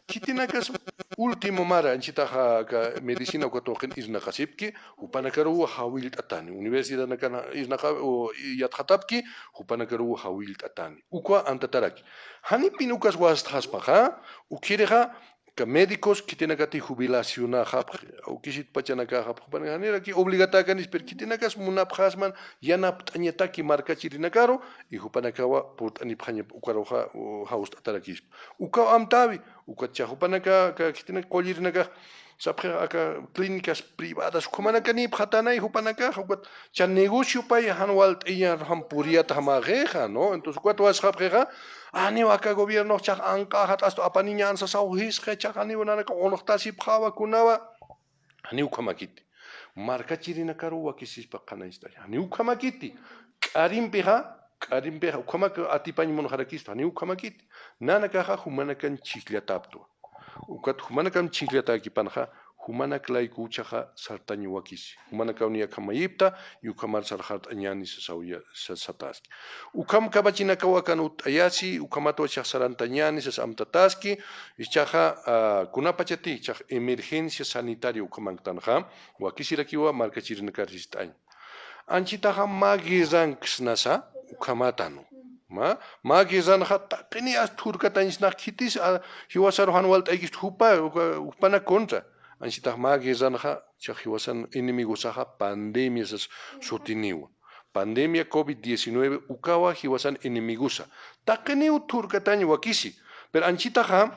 khitinakas último mara, anchitaxa aka medicina uka tuqin irnaqasipki, jupanakaruw jawillt'atani. Universidadnakan irnaqa, o, yatxatapki, jupanakaruw jawillt'atani. Ukwa amtataraki. Janipin ukas wastxaspaxa, ukhirixa, aka médicos khitinakati jubilacionaxapxi, awkisit pachanakaxapxi, jupanaka janiraki obligatäkanis, pero khitinakas munapxasman yanapt'añataki markachirinakaru, y jupanakawa purt'anipxaña ukaruxa, u, jawst'atarakispa. Ukaw amtäwi, ukat chax jupanaka, aka khitinak qullirinakax, sapxi aka clínicas privadas, ukhamanak nipxatanay jupanakax, ukat cha negocio pay jan walt'iñar jan puriyat jamaxixa, ¿no? Entonces, ukat wasxapxixa, janiw aka gobiernox chax anqaxat astu apaniñan sasaw jisqi, chax janiw nanaka unxtasipxawa kunawa, janiw ukhamakiti. Markachirinakaruw wakisispa qhanañcht'añ, janiw ukhamakiti. K'arimpixa, k'arimpixa, ukhamak atipañ munxarakispa, janiw ukhamakiti. Nanakaxa jumanakan chhijllataptwa. Ukat jumanakan chhijllatäkipanxa, jumanak laykuw chaxa sartañ wakisi. Jumanakaw niy akham mayipta, y ukhamar sarxart'añäni sasaw ya, sa, sataski. Ukham kamachinakaw akan utt'ayasi, ukhamatwa chax sarantañäni sas amtataski, jichhaxa, ah, kunapachati, chax emergencia sanitaria ukhamanktanxa, wakisirakiwa markachirinakar sist'añ. Anchitaxa mä guerranksnasa ukhamatanu. Mä, mä guerranxa taqini as thurkatañsnax khitis, a, jiwasaru jan walt'aykist jupa, uka, jupana contra. Anchitax mä guerranxa, chax jiwasan enemigosaxa pandemia sas sutiniwa. Pandemia covid diecinueve ukawa jiwasan enemigosa. Taqiniw thurkatañ wakisi. Pero anchitaxa,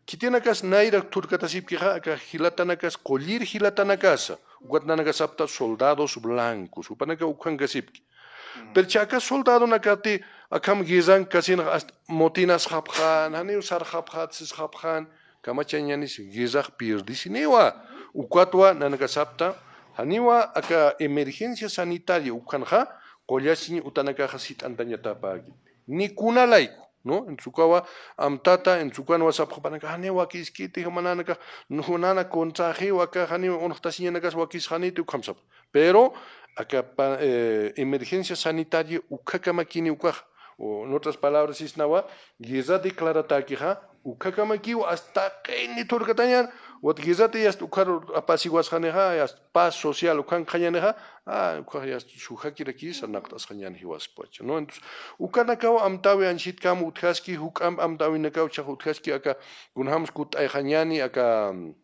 khitinakas nayrak thurkatasipkixa, aka jilatanakas, qullir jilatanakasa, ukat nanakasapta soldados blancos, jupanaka ukhankasipki. Pero chaka soldadonakati akham guerrankasinxa hasta motinasxapxän, janiw sarxapxät, sisxapxän, kamachañänis guerrax pirdisiniwa. Ukatwa nanakasapta, janiwa aka emergencia sanitaria ukhanxa, qullasiñ utanakaxa sit'antañatapäkiti. Ni kuna layku. ¿No? Entonces, ukawa amtata, entonces, ukanwa sapxi jupanaka, janiw wakiskiti, jumananaka, no, nana contraxiw, aka janiw unxtasiñanakas wakisxaniti, ukham sapxi. Pero, aka pa, eh, emergencia sanitaria ukhakamakini ukax, o en otras palabras, sisnawa, guerra declaratäkixa, ukhakamakiw hasta qini thurkatañan, Wat guerrata yast ukharu apasiwasxanixa, yast paz social ukhan qhañanixa, a, ukhax yast sujakirakisa naqt'asxañan jiwaspacha, ¿no? Entonces, ukanakaw amtäwi anchhitkam utjaski, juk'amp amtäwinakaw chhax utjaski, aka kunjams kutt'ayxañani, aka, mm,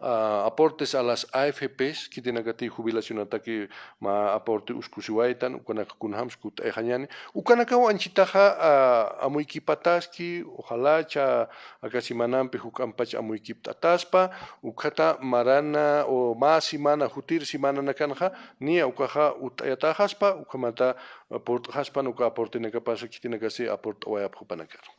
a, aportes a las A F Ps, khitinakati jubilacionataki mä aporte uskusiwaytan, ukanaka kunjams kutt'ayxañani, ukanakaw anchhitaxa, a, amuykipataski, ojalá chha aka semanampi juk'ampach amuykipt'ataspa, ukhata marana o mä semana, jutir semananakanxa, niya ukaxa utt'ayatäxaspa, ukhamata purt'xaspan uka aportenakapasa khitinakasi aport'awayapxi jupanakaru.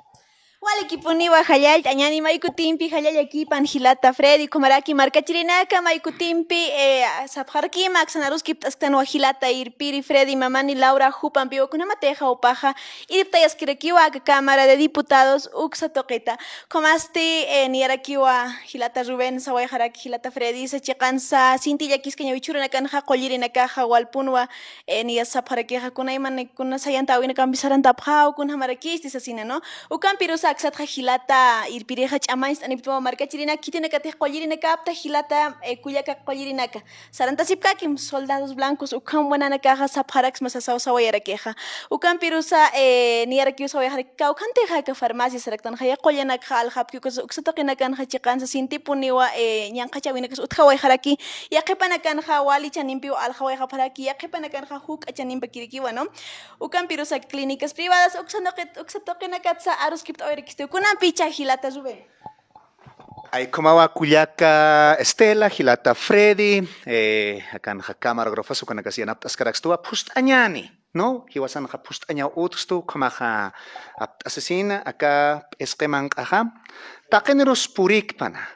Walikipuniwa, jallallt'añäni, may kutimpi jallallakipan jilata Freddy, ukhamaraki markachirinaka may kutimpi, eh, sapxarakima aksan aruskipt'asktanwa jilata irpiri Freddy Mamani Laura jupampiwa, kunjamatix jupaxa irptayaskirakiwa aka Cámara de Diputados uksa tuqita. Ukhamasti, eh, niyarakiwa jilata Rubén, sawayxaraki jilata Freddy, sa chiqansa sinti llakiskañawi chhuranakanxa, qullirinakaxa walpunwa, eh, niyas sapxarakixa, kunayman, kuna sayantawinakampi sarantapxäw, kunjamarakisti sasina, ¿no? Ukampirusa aksatxa jilata irpirixa ch'amañcht'aniptwa markachirinak, khitinakatix qullirinakapta jilata, eh, kullaka qullirinaka. Sarantasipkakim soldados blancos, ukham wananakaxa sapxaraksma sasaw sawayarakixa. Ukampirusa, eh, niyarakiw sawayxaraki, kawkhantixa aka farmacia saraktanxa, ya qullanakxa aljapki, uksa tuqinakanxa chiqansa sintipuniwa, eh, ñanqhachäwinakas utjawayxaraki, yaqhipanakanxa wali chanimpiw aljawayxapxaraki, yaqhipanakanxa juk'a chanimpakirikiwa, ¿no? Ukampirusa clínicas privadas, uksa tuqit-, uksa tuqinakatsa aruskipt'awayarakistiw. Kunampicha jilata Rubén. Ay, ukhamawa kullaka Estela, jilata Freddy, eh, akanxa camarógrafos, ukanakasi yanapt'askarakstuwa, phust'añäni, ¿no? Jiwasanxa phust'añaw utjstu, ukhamaxa apt'asisina, aka p'isqi manq'axa, taqinirus purikpana,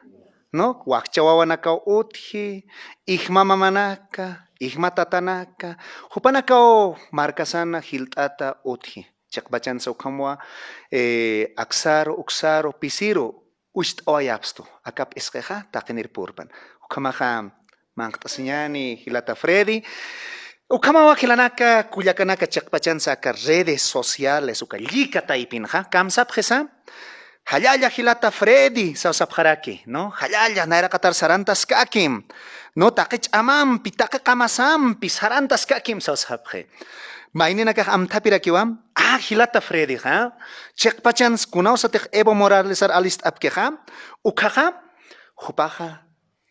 ¿no? Wakcha wawanakaw utji, ijma mamanaka, ijma tatanaka, jupanakaw markasana jilt'ata utji. Chiqpachansa ukhamwa, eh, aksaru, uksaru, pisiru, ucht'awayapstu, aka p'isqixa, taqinir purpan. Ukhamaxa, manq't'asiñäni, jilata Freddy. Ukhamawa jilanaka, kullakanaka, chiqpachansa aka redes sociales, uka llika taypinxa, kamsapxisa, jallalla jilata Freddy, sawsapxaraki, ¿no? Jallalla, nayraqatar sarantaskakim, ¿no? Taqi ch'amampi, taqi qamasampi, sarantaskakim, sawsapxi. Mayninakax amthapirakiwa, a, jilata Freddyxa, chiqpachans kunawsatix Evo Moralesar alist'apkixa, ukhaxa, jupaxa,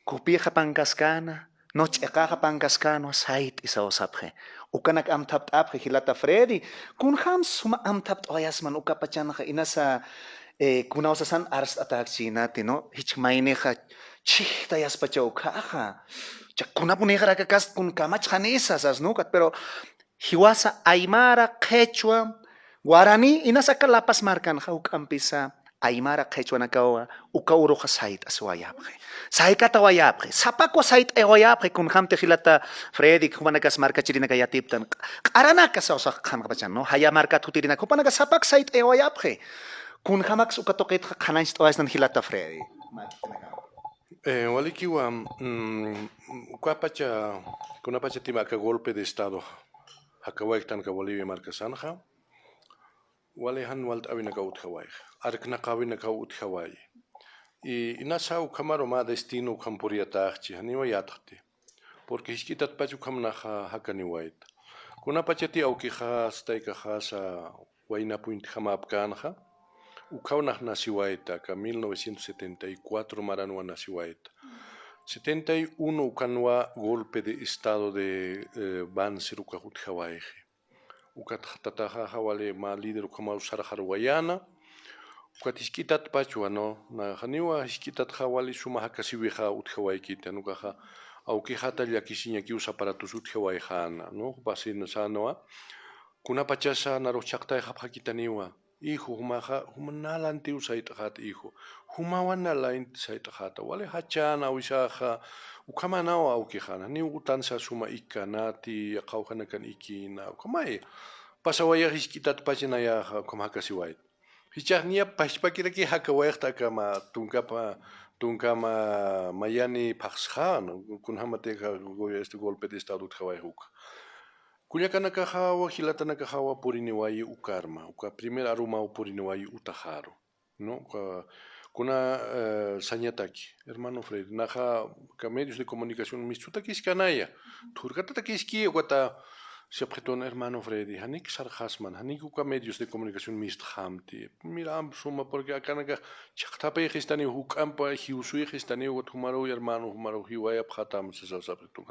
kupixa pankaskana, no ch'iqaxa pankaskana, sayt'i sawsapxi. Ukanak amthapt'apxi, jilata Freddy, kunjams suma amthapt'awayasman ukapachanxa, inasa, eh, kunawsasan arst'atäkchïnati, ¿no? Jich maynixa, chhijtayaspacha ukhaxa. Cha kunapunïxaraka kast kun kamachxanisa sas, ¿no? Pero jiwasa aymara, qhichwa, guaraní, inas aka La Paz markanxa juk'ampisa aymara qhichwanakawa uka uruxa sayt'asiwayapxi. Saykatawayapxi. Sapakwa sayt'awayapxi, kunjamti jilata Freddy, jumanakas markachirinaka yatiptan. Q'aranaka sawsax qhanqapachan, ¿no? Jaya markat jutirinaka, jupanaka sapak sayt'awayapxi. Kunjamaks uka tuqitxa qhanañcht'awayastan jilata Freddy. Eh, walikiwa, mm, ukapacha, kunapachatim aka golpe de estado jakawaytan aka Bolivia markasanxa, wali jan walt'äwinakaw utjawayxa, arknaqäwinakaw utjawayi. Y inasa ukhamaru mä destino ukham puriyatäxchi, janiwa yatxti. Porque jisk'itatpach ukham naxa jakaniwayta. Kunapachati awkixa, taykaxasa waynapuñtjamäpkänxa, ukhaw nax naciwayta, aka mil novecientos setenta y cuatro maranwa naciwayta. Setenta y uno ukanwa golpe de estado de, eh, Banzer ukax utjawayxi. Ukat tataxaxa wali mä líder ukhamaw sarxarwayäna. Ukat jisk'itatpachwa, ¿no? Na, janiwa jisk'itatxa wali suma jakasiwixa utjawaykitan, ukaxa awkixata llakisiñakiw saparatus utjawayxäna, ¿no? Jupasin sänwa, kunapachasa narux chhaqtayxapxakitaniwa, hijo, jumaxa, juma nalantiw sayt'xäta, hijo, jumawa nalanti sayt'xäta, wali jachäna awisaxa, ukhamanaw awkixana, niw utansa suma ikkanati, yaqha awjanakan ikina, ukhamay, pasawayax jisk'itatpach nayaxa, ukham jakasiwayta. Jichhax niya pachpakiraki jakawayxta aka mä tunkapa, tunkama mayani phaxsxän, kunjamatixa go-, este, golpe de estado utjawayx uka. Kullakanakaxawa, jilatanakaxawa puriniwayi ukarma, uka primer arumaw puriniwayi utaxaru, ¿no? Uka Kuna, eh, sañataki, hermano Freddy, naxa ka medios de comunicación mistxutakiskänaya, thurkatatakiski, ukata sapxitun, hermano Freddy, janik sarxasman, janik uka medios de comunicación mistxamti. Mira, am suma, porque akanakax chhaqtapïxistaniw, juk'ampa jiwsuyxistaniw, ukat jumaruw hermano, jumaruw jiwayapxätam sasaw sapxitun.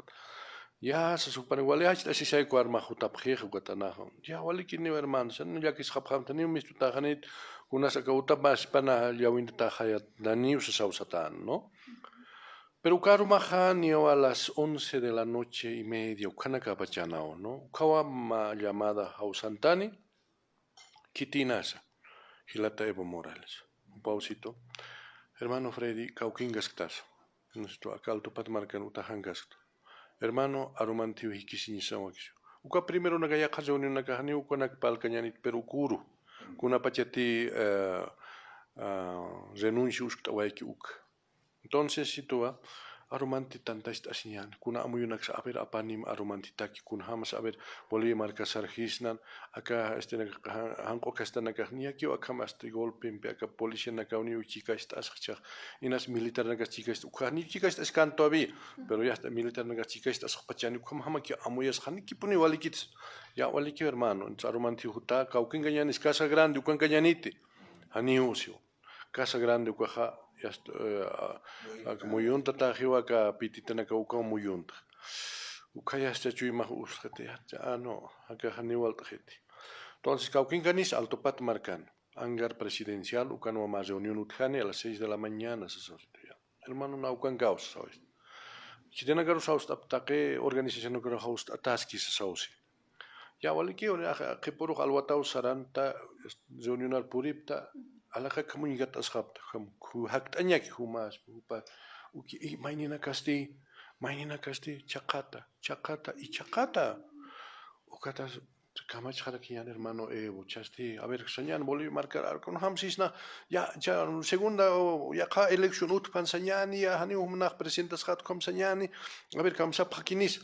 Ya, sas jupan wali jacht'asisay, uka armax jutapxix, ukata naxa. Ya, walikiniw hermano, san llakisxapxamtaniw, mistxutaxanit, kunas aka utapasipana llawintataxayataniw sasaw satan, ¿no? Pero uka arumaxa niyaw a las once de la noche y media, ukhanakapachanaw, ¿no? Ukhawa mä llamada jawsantani, khitinasa, jilata Evo Morales. Jupawsitu, hermano Freddy, kawkinkasktas. Nuestro aka Altopat markan utaxankaskta. Hermano, arumantiw jikisiñasaw wakisiw. Uka primeronaka yaqha reunionaka janiw ukanak parlkañänit, pero ukuru. Kunapachati, eh, ah, renuncia uskt'awayki uk. Entonces, situwa, arumanti tantacht'asiñäni, kuna amuyunaksa, a ver, apanim arumantitaki, kunjämsa, a ver, Bolivia marka sarjisnan, aka, este, jan-, janq'u kastanakax, niyakiw akham, este, golpempi, aka policianakawniw chikacht'asxchix, inas militarnakas chikacht'as, ukkhax niw chikacht'askan todavía, pero ya está, militarnakas chikacht'asxpachani, ukhamjamakiw amuyasxani, janikipuniw walikits, ya, walikiw hermano, entonces, arumanti juta, kawkinkañänis, Casa Grande, ukankañäniti, janiw siw. Casa Grande ukaxa, yast-, eh, a-, ak muyuntataxiwa, aka pititanaka ukaw muyunta. Ukha yasta chuymax usxiti, ya, ah, no, akaxa niw walt'xiti. Entonces, kawkinkanis Altopat markan, hangar presidencial, ukanwa mä reunión utjani a las seis de la mañana, sasaw situ ya. Hermano, na ukankaw sasaw. Khitinakaru sawst'apxta, taqi organizacionakaru sawst'ataski sasaw si. Ya, walikiw, qhipürux alwataw saranta, reunionar puripxta, alaxakam uñgat'asxapxta, jakt'añaki jumas, jupa, uki, i, mayninakasti, mayninakasti, chhaqata, chhaqata, i chhaqata. Ukata kamachxarakiñän, hermano Evo, chhasti, a ver, sañän Bolivia markar, kunjam sisna, ya, ya, segunda, o, yaqha elección utjpan sañäni, ya, janiw jumax presentasxät ukham sañäni, a ver, kamsapxakinisa.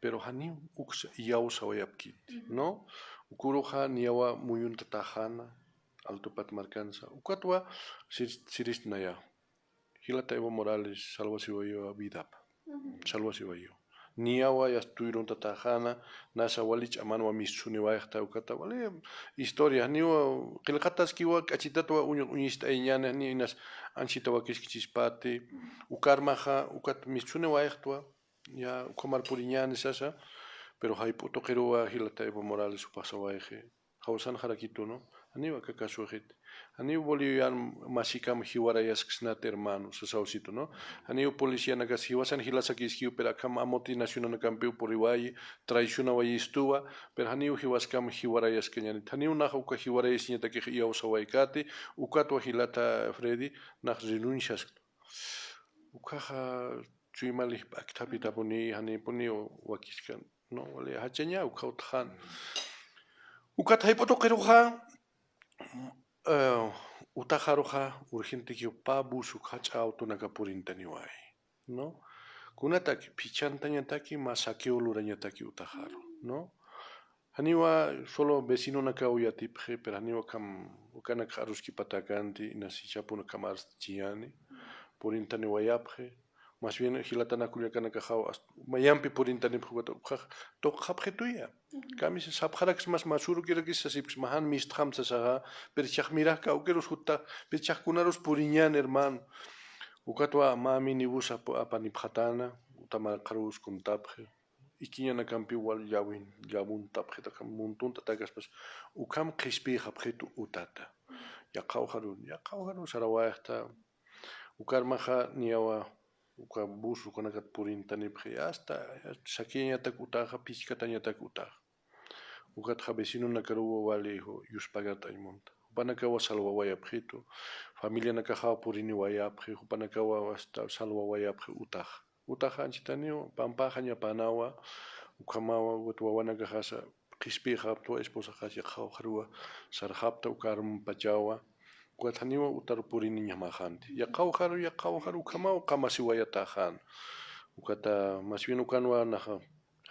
Pero janiw uksa iyawsawayapkiti, ¿no? Ukuruxa niyawa muyuntataxäna, Altopat markansa. Ukatwa sir-, siristnaya. Jilata Evo Morales, salvasiwayiwa vidapa. Salvasiwayiwa. Niyawa yast tuyruntataxäna, nasa wali ch'amanwa mistsuniwayxta ukata, wali historia, niwa qillqataskiwa k'achitatwa uñ-, uñist'ayañäni, ni inas anchhita wakiskichispati, ukarmaxa, ukat mistsuniwayxtwa, ya, ukhamar puriñäni sasa, pero jayp'u tuqiruwa jilata Evo Morales jupax sawayxi, jawsanxarakitu, ¿no? Janiw aka kasuxiti. Janiw Bolivian masikam jiwarayasksnati, hermano, sasaw situ, ¿no? Janiw policianakas jiwasan jilasakiskiw, pero akham amotinacionanakampiw puriwayi, traicionawayistuwa, pero janiw jiwaskam jiwarayaskañäniti. Janiw nax uka jiwarayasiñatakix iyawsawaykäti, ukatwa jilata Freddy, nax renunciaskta. Ukaxa chuymalix p'akthapitapuni, janipuni wakiskan, ¿no? Wali jachaña, ukxa utjxän. Ukat jayp'u tuqiruxa, eh, utaxaruxa, urgentekiw pä bus ukxa jach'a autonaka purintaniway, ¿no? Kunataki, phichhantañataki, mä saqueo lurañataki utaxaru, ¿no? Janiwa solo vecinonakaw yatipxi, pero janiwa kam, ukanakxa aruskipatäkänti, inas jichhapun ukham arst'añäni, purintaniwayapxi, más bien jilatana kullakanakaxaw, ast-, mayampi purintanipxi, ukata ukxax tuqxapxituya. Kamisa sapxaraksmas, mä surukirakis sasipxsma, jan mistxam sasaxa, pero jichhax mira kawkirus juta, pero jichhax kunarus puriñän, hermano. Ukatwa mä minibus ap-, apanipxatäna, uta markarus kuntapxi. Ikiñanakampiw wal llawin, llawuntapxi, taqi muntuntatäkaspas, ukham qhispiyxapxitu utata. Yaqhawjaru, yaqhawjaru sarawayxta, ukarmaxa niyawa, uka bus ukanakat purintanipxi, hasta saqueañatak utaxa, phichkatañatak utaxa. Ukatxa vecinonakaruwa wali yuspagart'añ munta. Jupanakawa salwawayapxitu, familianakaxaw puriniwayapxi, jupanakawa hasta salwawayapxi utaxa. Utaxa anchhitaniw, pampaxañapanawa, ukhamawa, ukat wawanakaxasa qhispiyxaptwa, esposaxas yaqhawjaruwa sarxapta uka armapachawa, ukat janiwa utar puriniñamaxanti. Yaqhawjaru, yaqhawjaru, ukhamaw qamasiwayatäxän. Ukata, más bien ukanwa naxa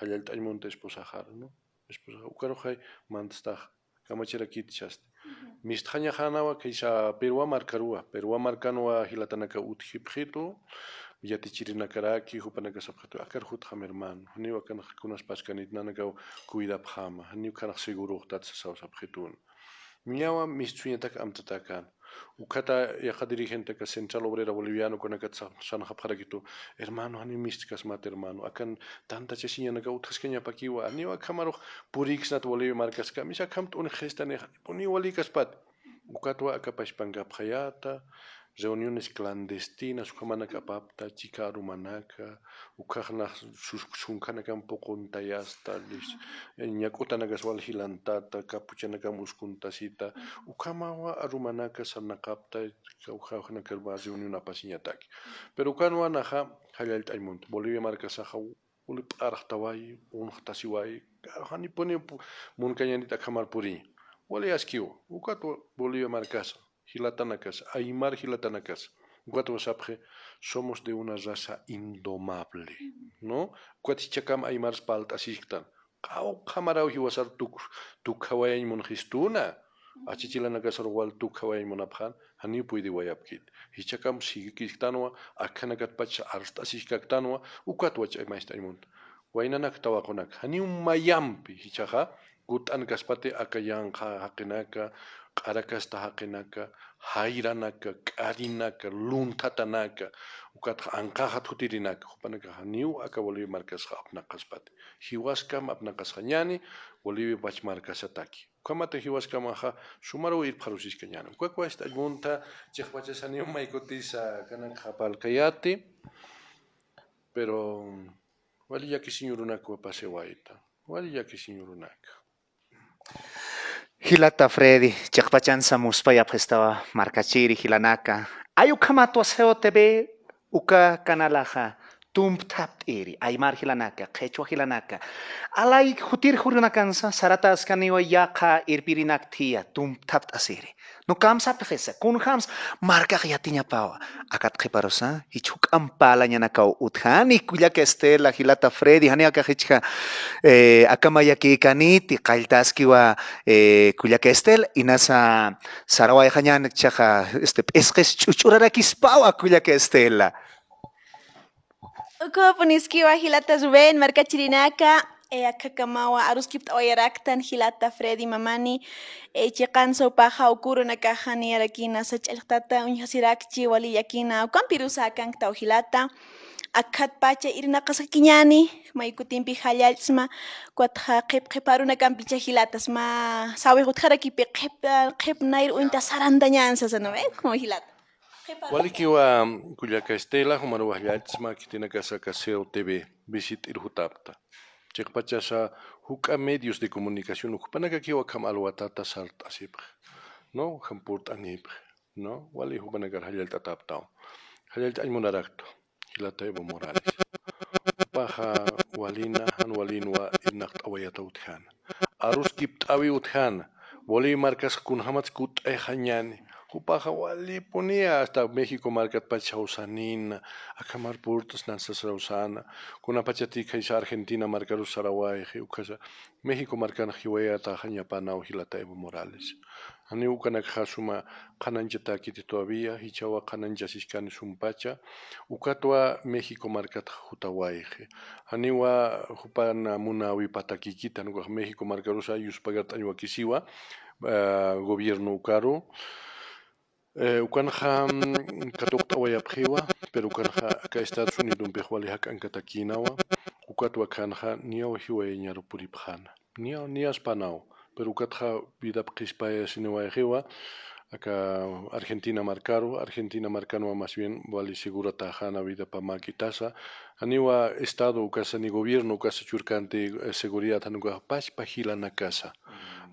jallallt'añ munta esposaxar, ¿no? Esposaxa, ukaruxay mantstax kamachirakït chasti. Mistxañaxänawa khaysa Perua markaruwa, Perua markanwa jilatanaka utjipxitu, yatichirinakaraki, jupanaka sapxitu, akar jutxam hermano, janiw akan kunas paskanit nanakaw cuidapxäma, janiw khanax seguroxtat sasaw sapxitun. Niyawa mistsuñatak amtatäkän. Ukhata yaqha dirigentaka Central Obrera Boliviana ukanakat sa-, sanxapxarakitu, hermano, janiw mistkasmat, hermano, akan tantachasiñanaka utjaskañapakiwa, janiw akhamarux puriksnat Bolivia markaskam, is akham t'unixistani, janipuniw walikaspat. Ukatwa aka pachpankapxayäta, reuniones clandestinas, ukhamanak apapta, chika arumanaka, ukhax nax sus-, sunkhanakan puquntayasta, lis-, ñak'utanakas wal jilantata, kapuchanakam uskuntasita, ukhamawa arumanaka sarnaqapta, kawjawjanakarwa reunión apasiñataki. Pero ukanwa naxa jallallt'añ munta, Bolivia markasaxa uli p'arxtawayi, unxtasiwayi, janipuni pu-, munkañanit akhamar puriñ. Wali askiwa, ukat Bolivia markasa, jilatanakasa, aymar jilatanakasa. Ukatwa sapxi, somos de una raza indomable, ¿no? Ukat jichhakam aymars parlt'asisktan. Qawqhamaraw jiwasar tuk-, tukjawayañ munxistuna. Achichilanakasar wal tukjawayañ munapxän, janiw puydiwayapkit. Jichhakam sigikisktanwa, akhanakatpachsa arst'asiskaktanwa, ukatwa ch'amacht'añ munta. Waynanak tawaqunak, janiw mayampi jichhaxa, kutt'ankaspati aka yanqha jaqinaka, q'arakasta jaqinaka, jayranaka, k'arinaka, lunthatanaka, ukatxa anqaxat jutirinaka, jupanakax janiw aka Bolivia markasxa apnaqaspati. Jiwaskam apnaqasxañäni, Bolivia pach markasataki. Ukhamata jiwaskamaxa sumaruw irpxarusiskañäni. Ukakwa ist'añ munta, chiqpachas janiw maykutisa kanakxa parlkayäti, pero wali llakisiñ urunakwa pasewayta. Wali llakisiñ urunaka. Jilata Freddy, chiqpachansa muspayapxistawa markachiri jilanaka. Ay ukhamatwa C O T V uka canalaxa tumpthapt'iri, aymar jilanaka, qhichwa jilanaka. Alay jutir jurunakansa, saratäskaniwa yaqha irpirinak thïya, tumpthapt'asiri. No kamsapxisa, kunjams markax yatiñapawa. Akat qhiparusa, jichha juk'amp parlañanakaw utjani, kullaka Estela, jilata Freddy, jani akax jichha, eh, akamayakïkaniti, qalltaskiwa, eh, kullaka Estela, inasa sarawayxañäni jichhaxa, este, p'isqis ch'uch'urarakispawa, kullaka Estela. Ukapuniskiwa jilata Rubén, markachirinaka, eh, akhakamawa aruskipt'awayaraktan jilata Freddy Mamani, eh, chiqansa jupaxa uka urunakaxa niyarakïnasa ch'allxtata uñjasirakchi, wali llakina, ukampirusa akanktaw jilata, akhatpacha irnaqaskakiñäni, may kutimpi jallallsma, ukatxa qhip qhip arunakampicha jilatas mä sawix utjarakipi qhip, qhip nayr uñta sarantañän sasa, ¿no ve? Como jilata. Walikiwa kullaka Estela, jumaruw jallallsma khitinakasa aka C O T V visit'ir jutapta. Chiqpachasa juk'a medios de comunicación, jupanakakiw akham alwatata sart'asipxi, ¿no? Akham purt'anipxi, ¿no? Wali jupanakar jallallt'atäptaw. Jallallt'añ munaraktu. Jilata Evo Morales. Jupaxa walina, jan walinwa irnaqt'awayata utjäna. Aruskipt'äwi utjäna. Bolivia markasxa kunjamats kutt'ayxañäni. Jupaxa walipuniya hasta México markatpach jawsanïna. Akhamar purt'sna sasrawsäna. Kunapachatï khaysa Argentina markarus sarawayxi, ukasa México markanx jiwayatäxañapänaw jilata Evo Morales. Janiw ukanakxa suma qhanañchatäkiti todavía, jichhawa qhanañchasiskani sumpacha, ukatwa México markatxa jutawayxi. Janiwa jupan munäwipatakïkiti, jan ukax México markarusa yuspagart'añ wakisiwa, eh, gobierno ukaru. Eh, ukanxa, mm, katuqt'awayapxiwa, pero ukanxa aka Estados Unidompix wali jak'ankatakïnawa, ukatwa akhanxa niyaw jiwayañaru puripxäna. Niya, niyaspänaw, pero ukatxa vidap qhispayasiniwayxiwa, aka Argentina markaru, Argentina markanwa más bien wali seguratäxäna vidapa mäk'itasa, janiwa Estado ukasa ni gobierno ukasa churkanti, eh, seguridad jan ukax pachpa jilanakasa.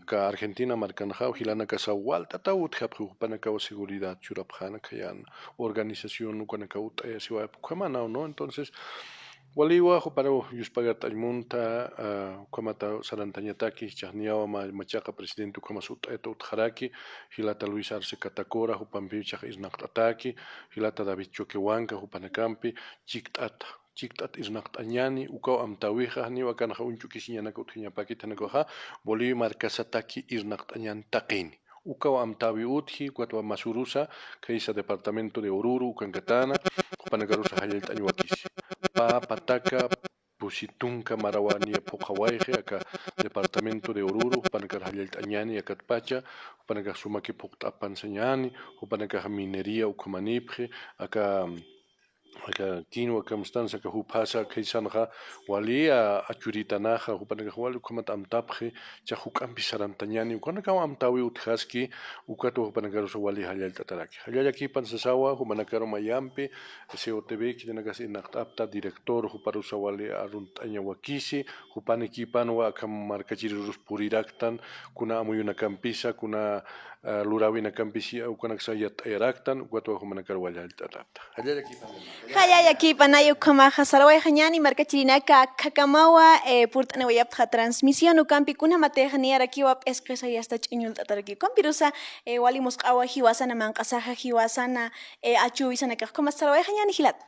Aka Argentina markanxaw jilanakasa walt'ataw utjapxi, jupanakaw seguridad churapxäna, khayän organización ukanakaw utt'ayasiwayapxi ukhamänaw, ¿no? Entonces, waliwa juparuw yuspagart'añ munta, ah, ukhamata sarantañataki, jichhax niyawa mä machaqa presidente ukhamas utt'ayta utjaraki, jilata Luis Arce Catacora, jupampiw jichhax irnaqt'atäki, jilata David Choquehuanca, jupanakampi chikt'ata, chikt'at irnaqt'añäni, ukaw amtäwixa, janiw akanxa uñch'ukisiñanaka utjañapäkiti, jan akaxa Bolivia markasataki irnaqt'añäni taqini. Ukaw amtäwi utji, ukatwa masurusa, khaysa departamento de Oruro, ukankatäna, jupanakarusa jallallt'añ wakisi. Pä pataka, pusi tunka marawaniya phuqhawayxi, aka departamento de Oruro, jupanakar jallallt'añäni, akatpacha, jupanakax sumaki phuqt'apan sañäni, jupanakax minería ukhamanipxi, aka aka kinwa kamstansa, aka jupasa, khaysanxa wali, a, achuritanxa, jupanakax wali ukhamat amtapxi, cha juk'ampi sarantañäni, ukanakaw amtäwi utjaski, ukatwa jupanakarusa wali jallallt'ataraki. Jallallakipan sasawa, jupanakaru mayampi, C O T V, khitinakas irnaqt'apta, director, juparusa wali arunt'aña wakisi, jupanikipanwa akham markachirirus puriraktan, kuna amuyunakampisa, kuna, a, luräwinakampisi, ukanaksa yatt'ayaraktan, ukatwa jumanakar wali jallallt'atäpta. Jallallakipan. Jallallakipanay ukhamaxa, sarawayxañäni markachirinaka, akkhakamawa, eh, purt'aniwayapxta transmisión ukampi, kunjamatix niyarakiwa p'isqisa yasta ch'uñult'ataraki. Ukampirusa, eh, wali musq'awa jiwasana manq'asaxa, jiwasana, eh, achuwisanakax. Ukhamas sarawayxañäni jilata.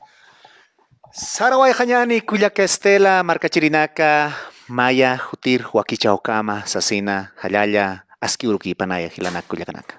Sarawayxañäni kullaka Estela, markachirinaka, maya jutir wakichäwkama sasina, jallalla, aski urukipanaya jilanaka kullakanaka.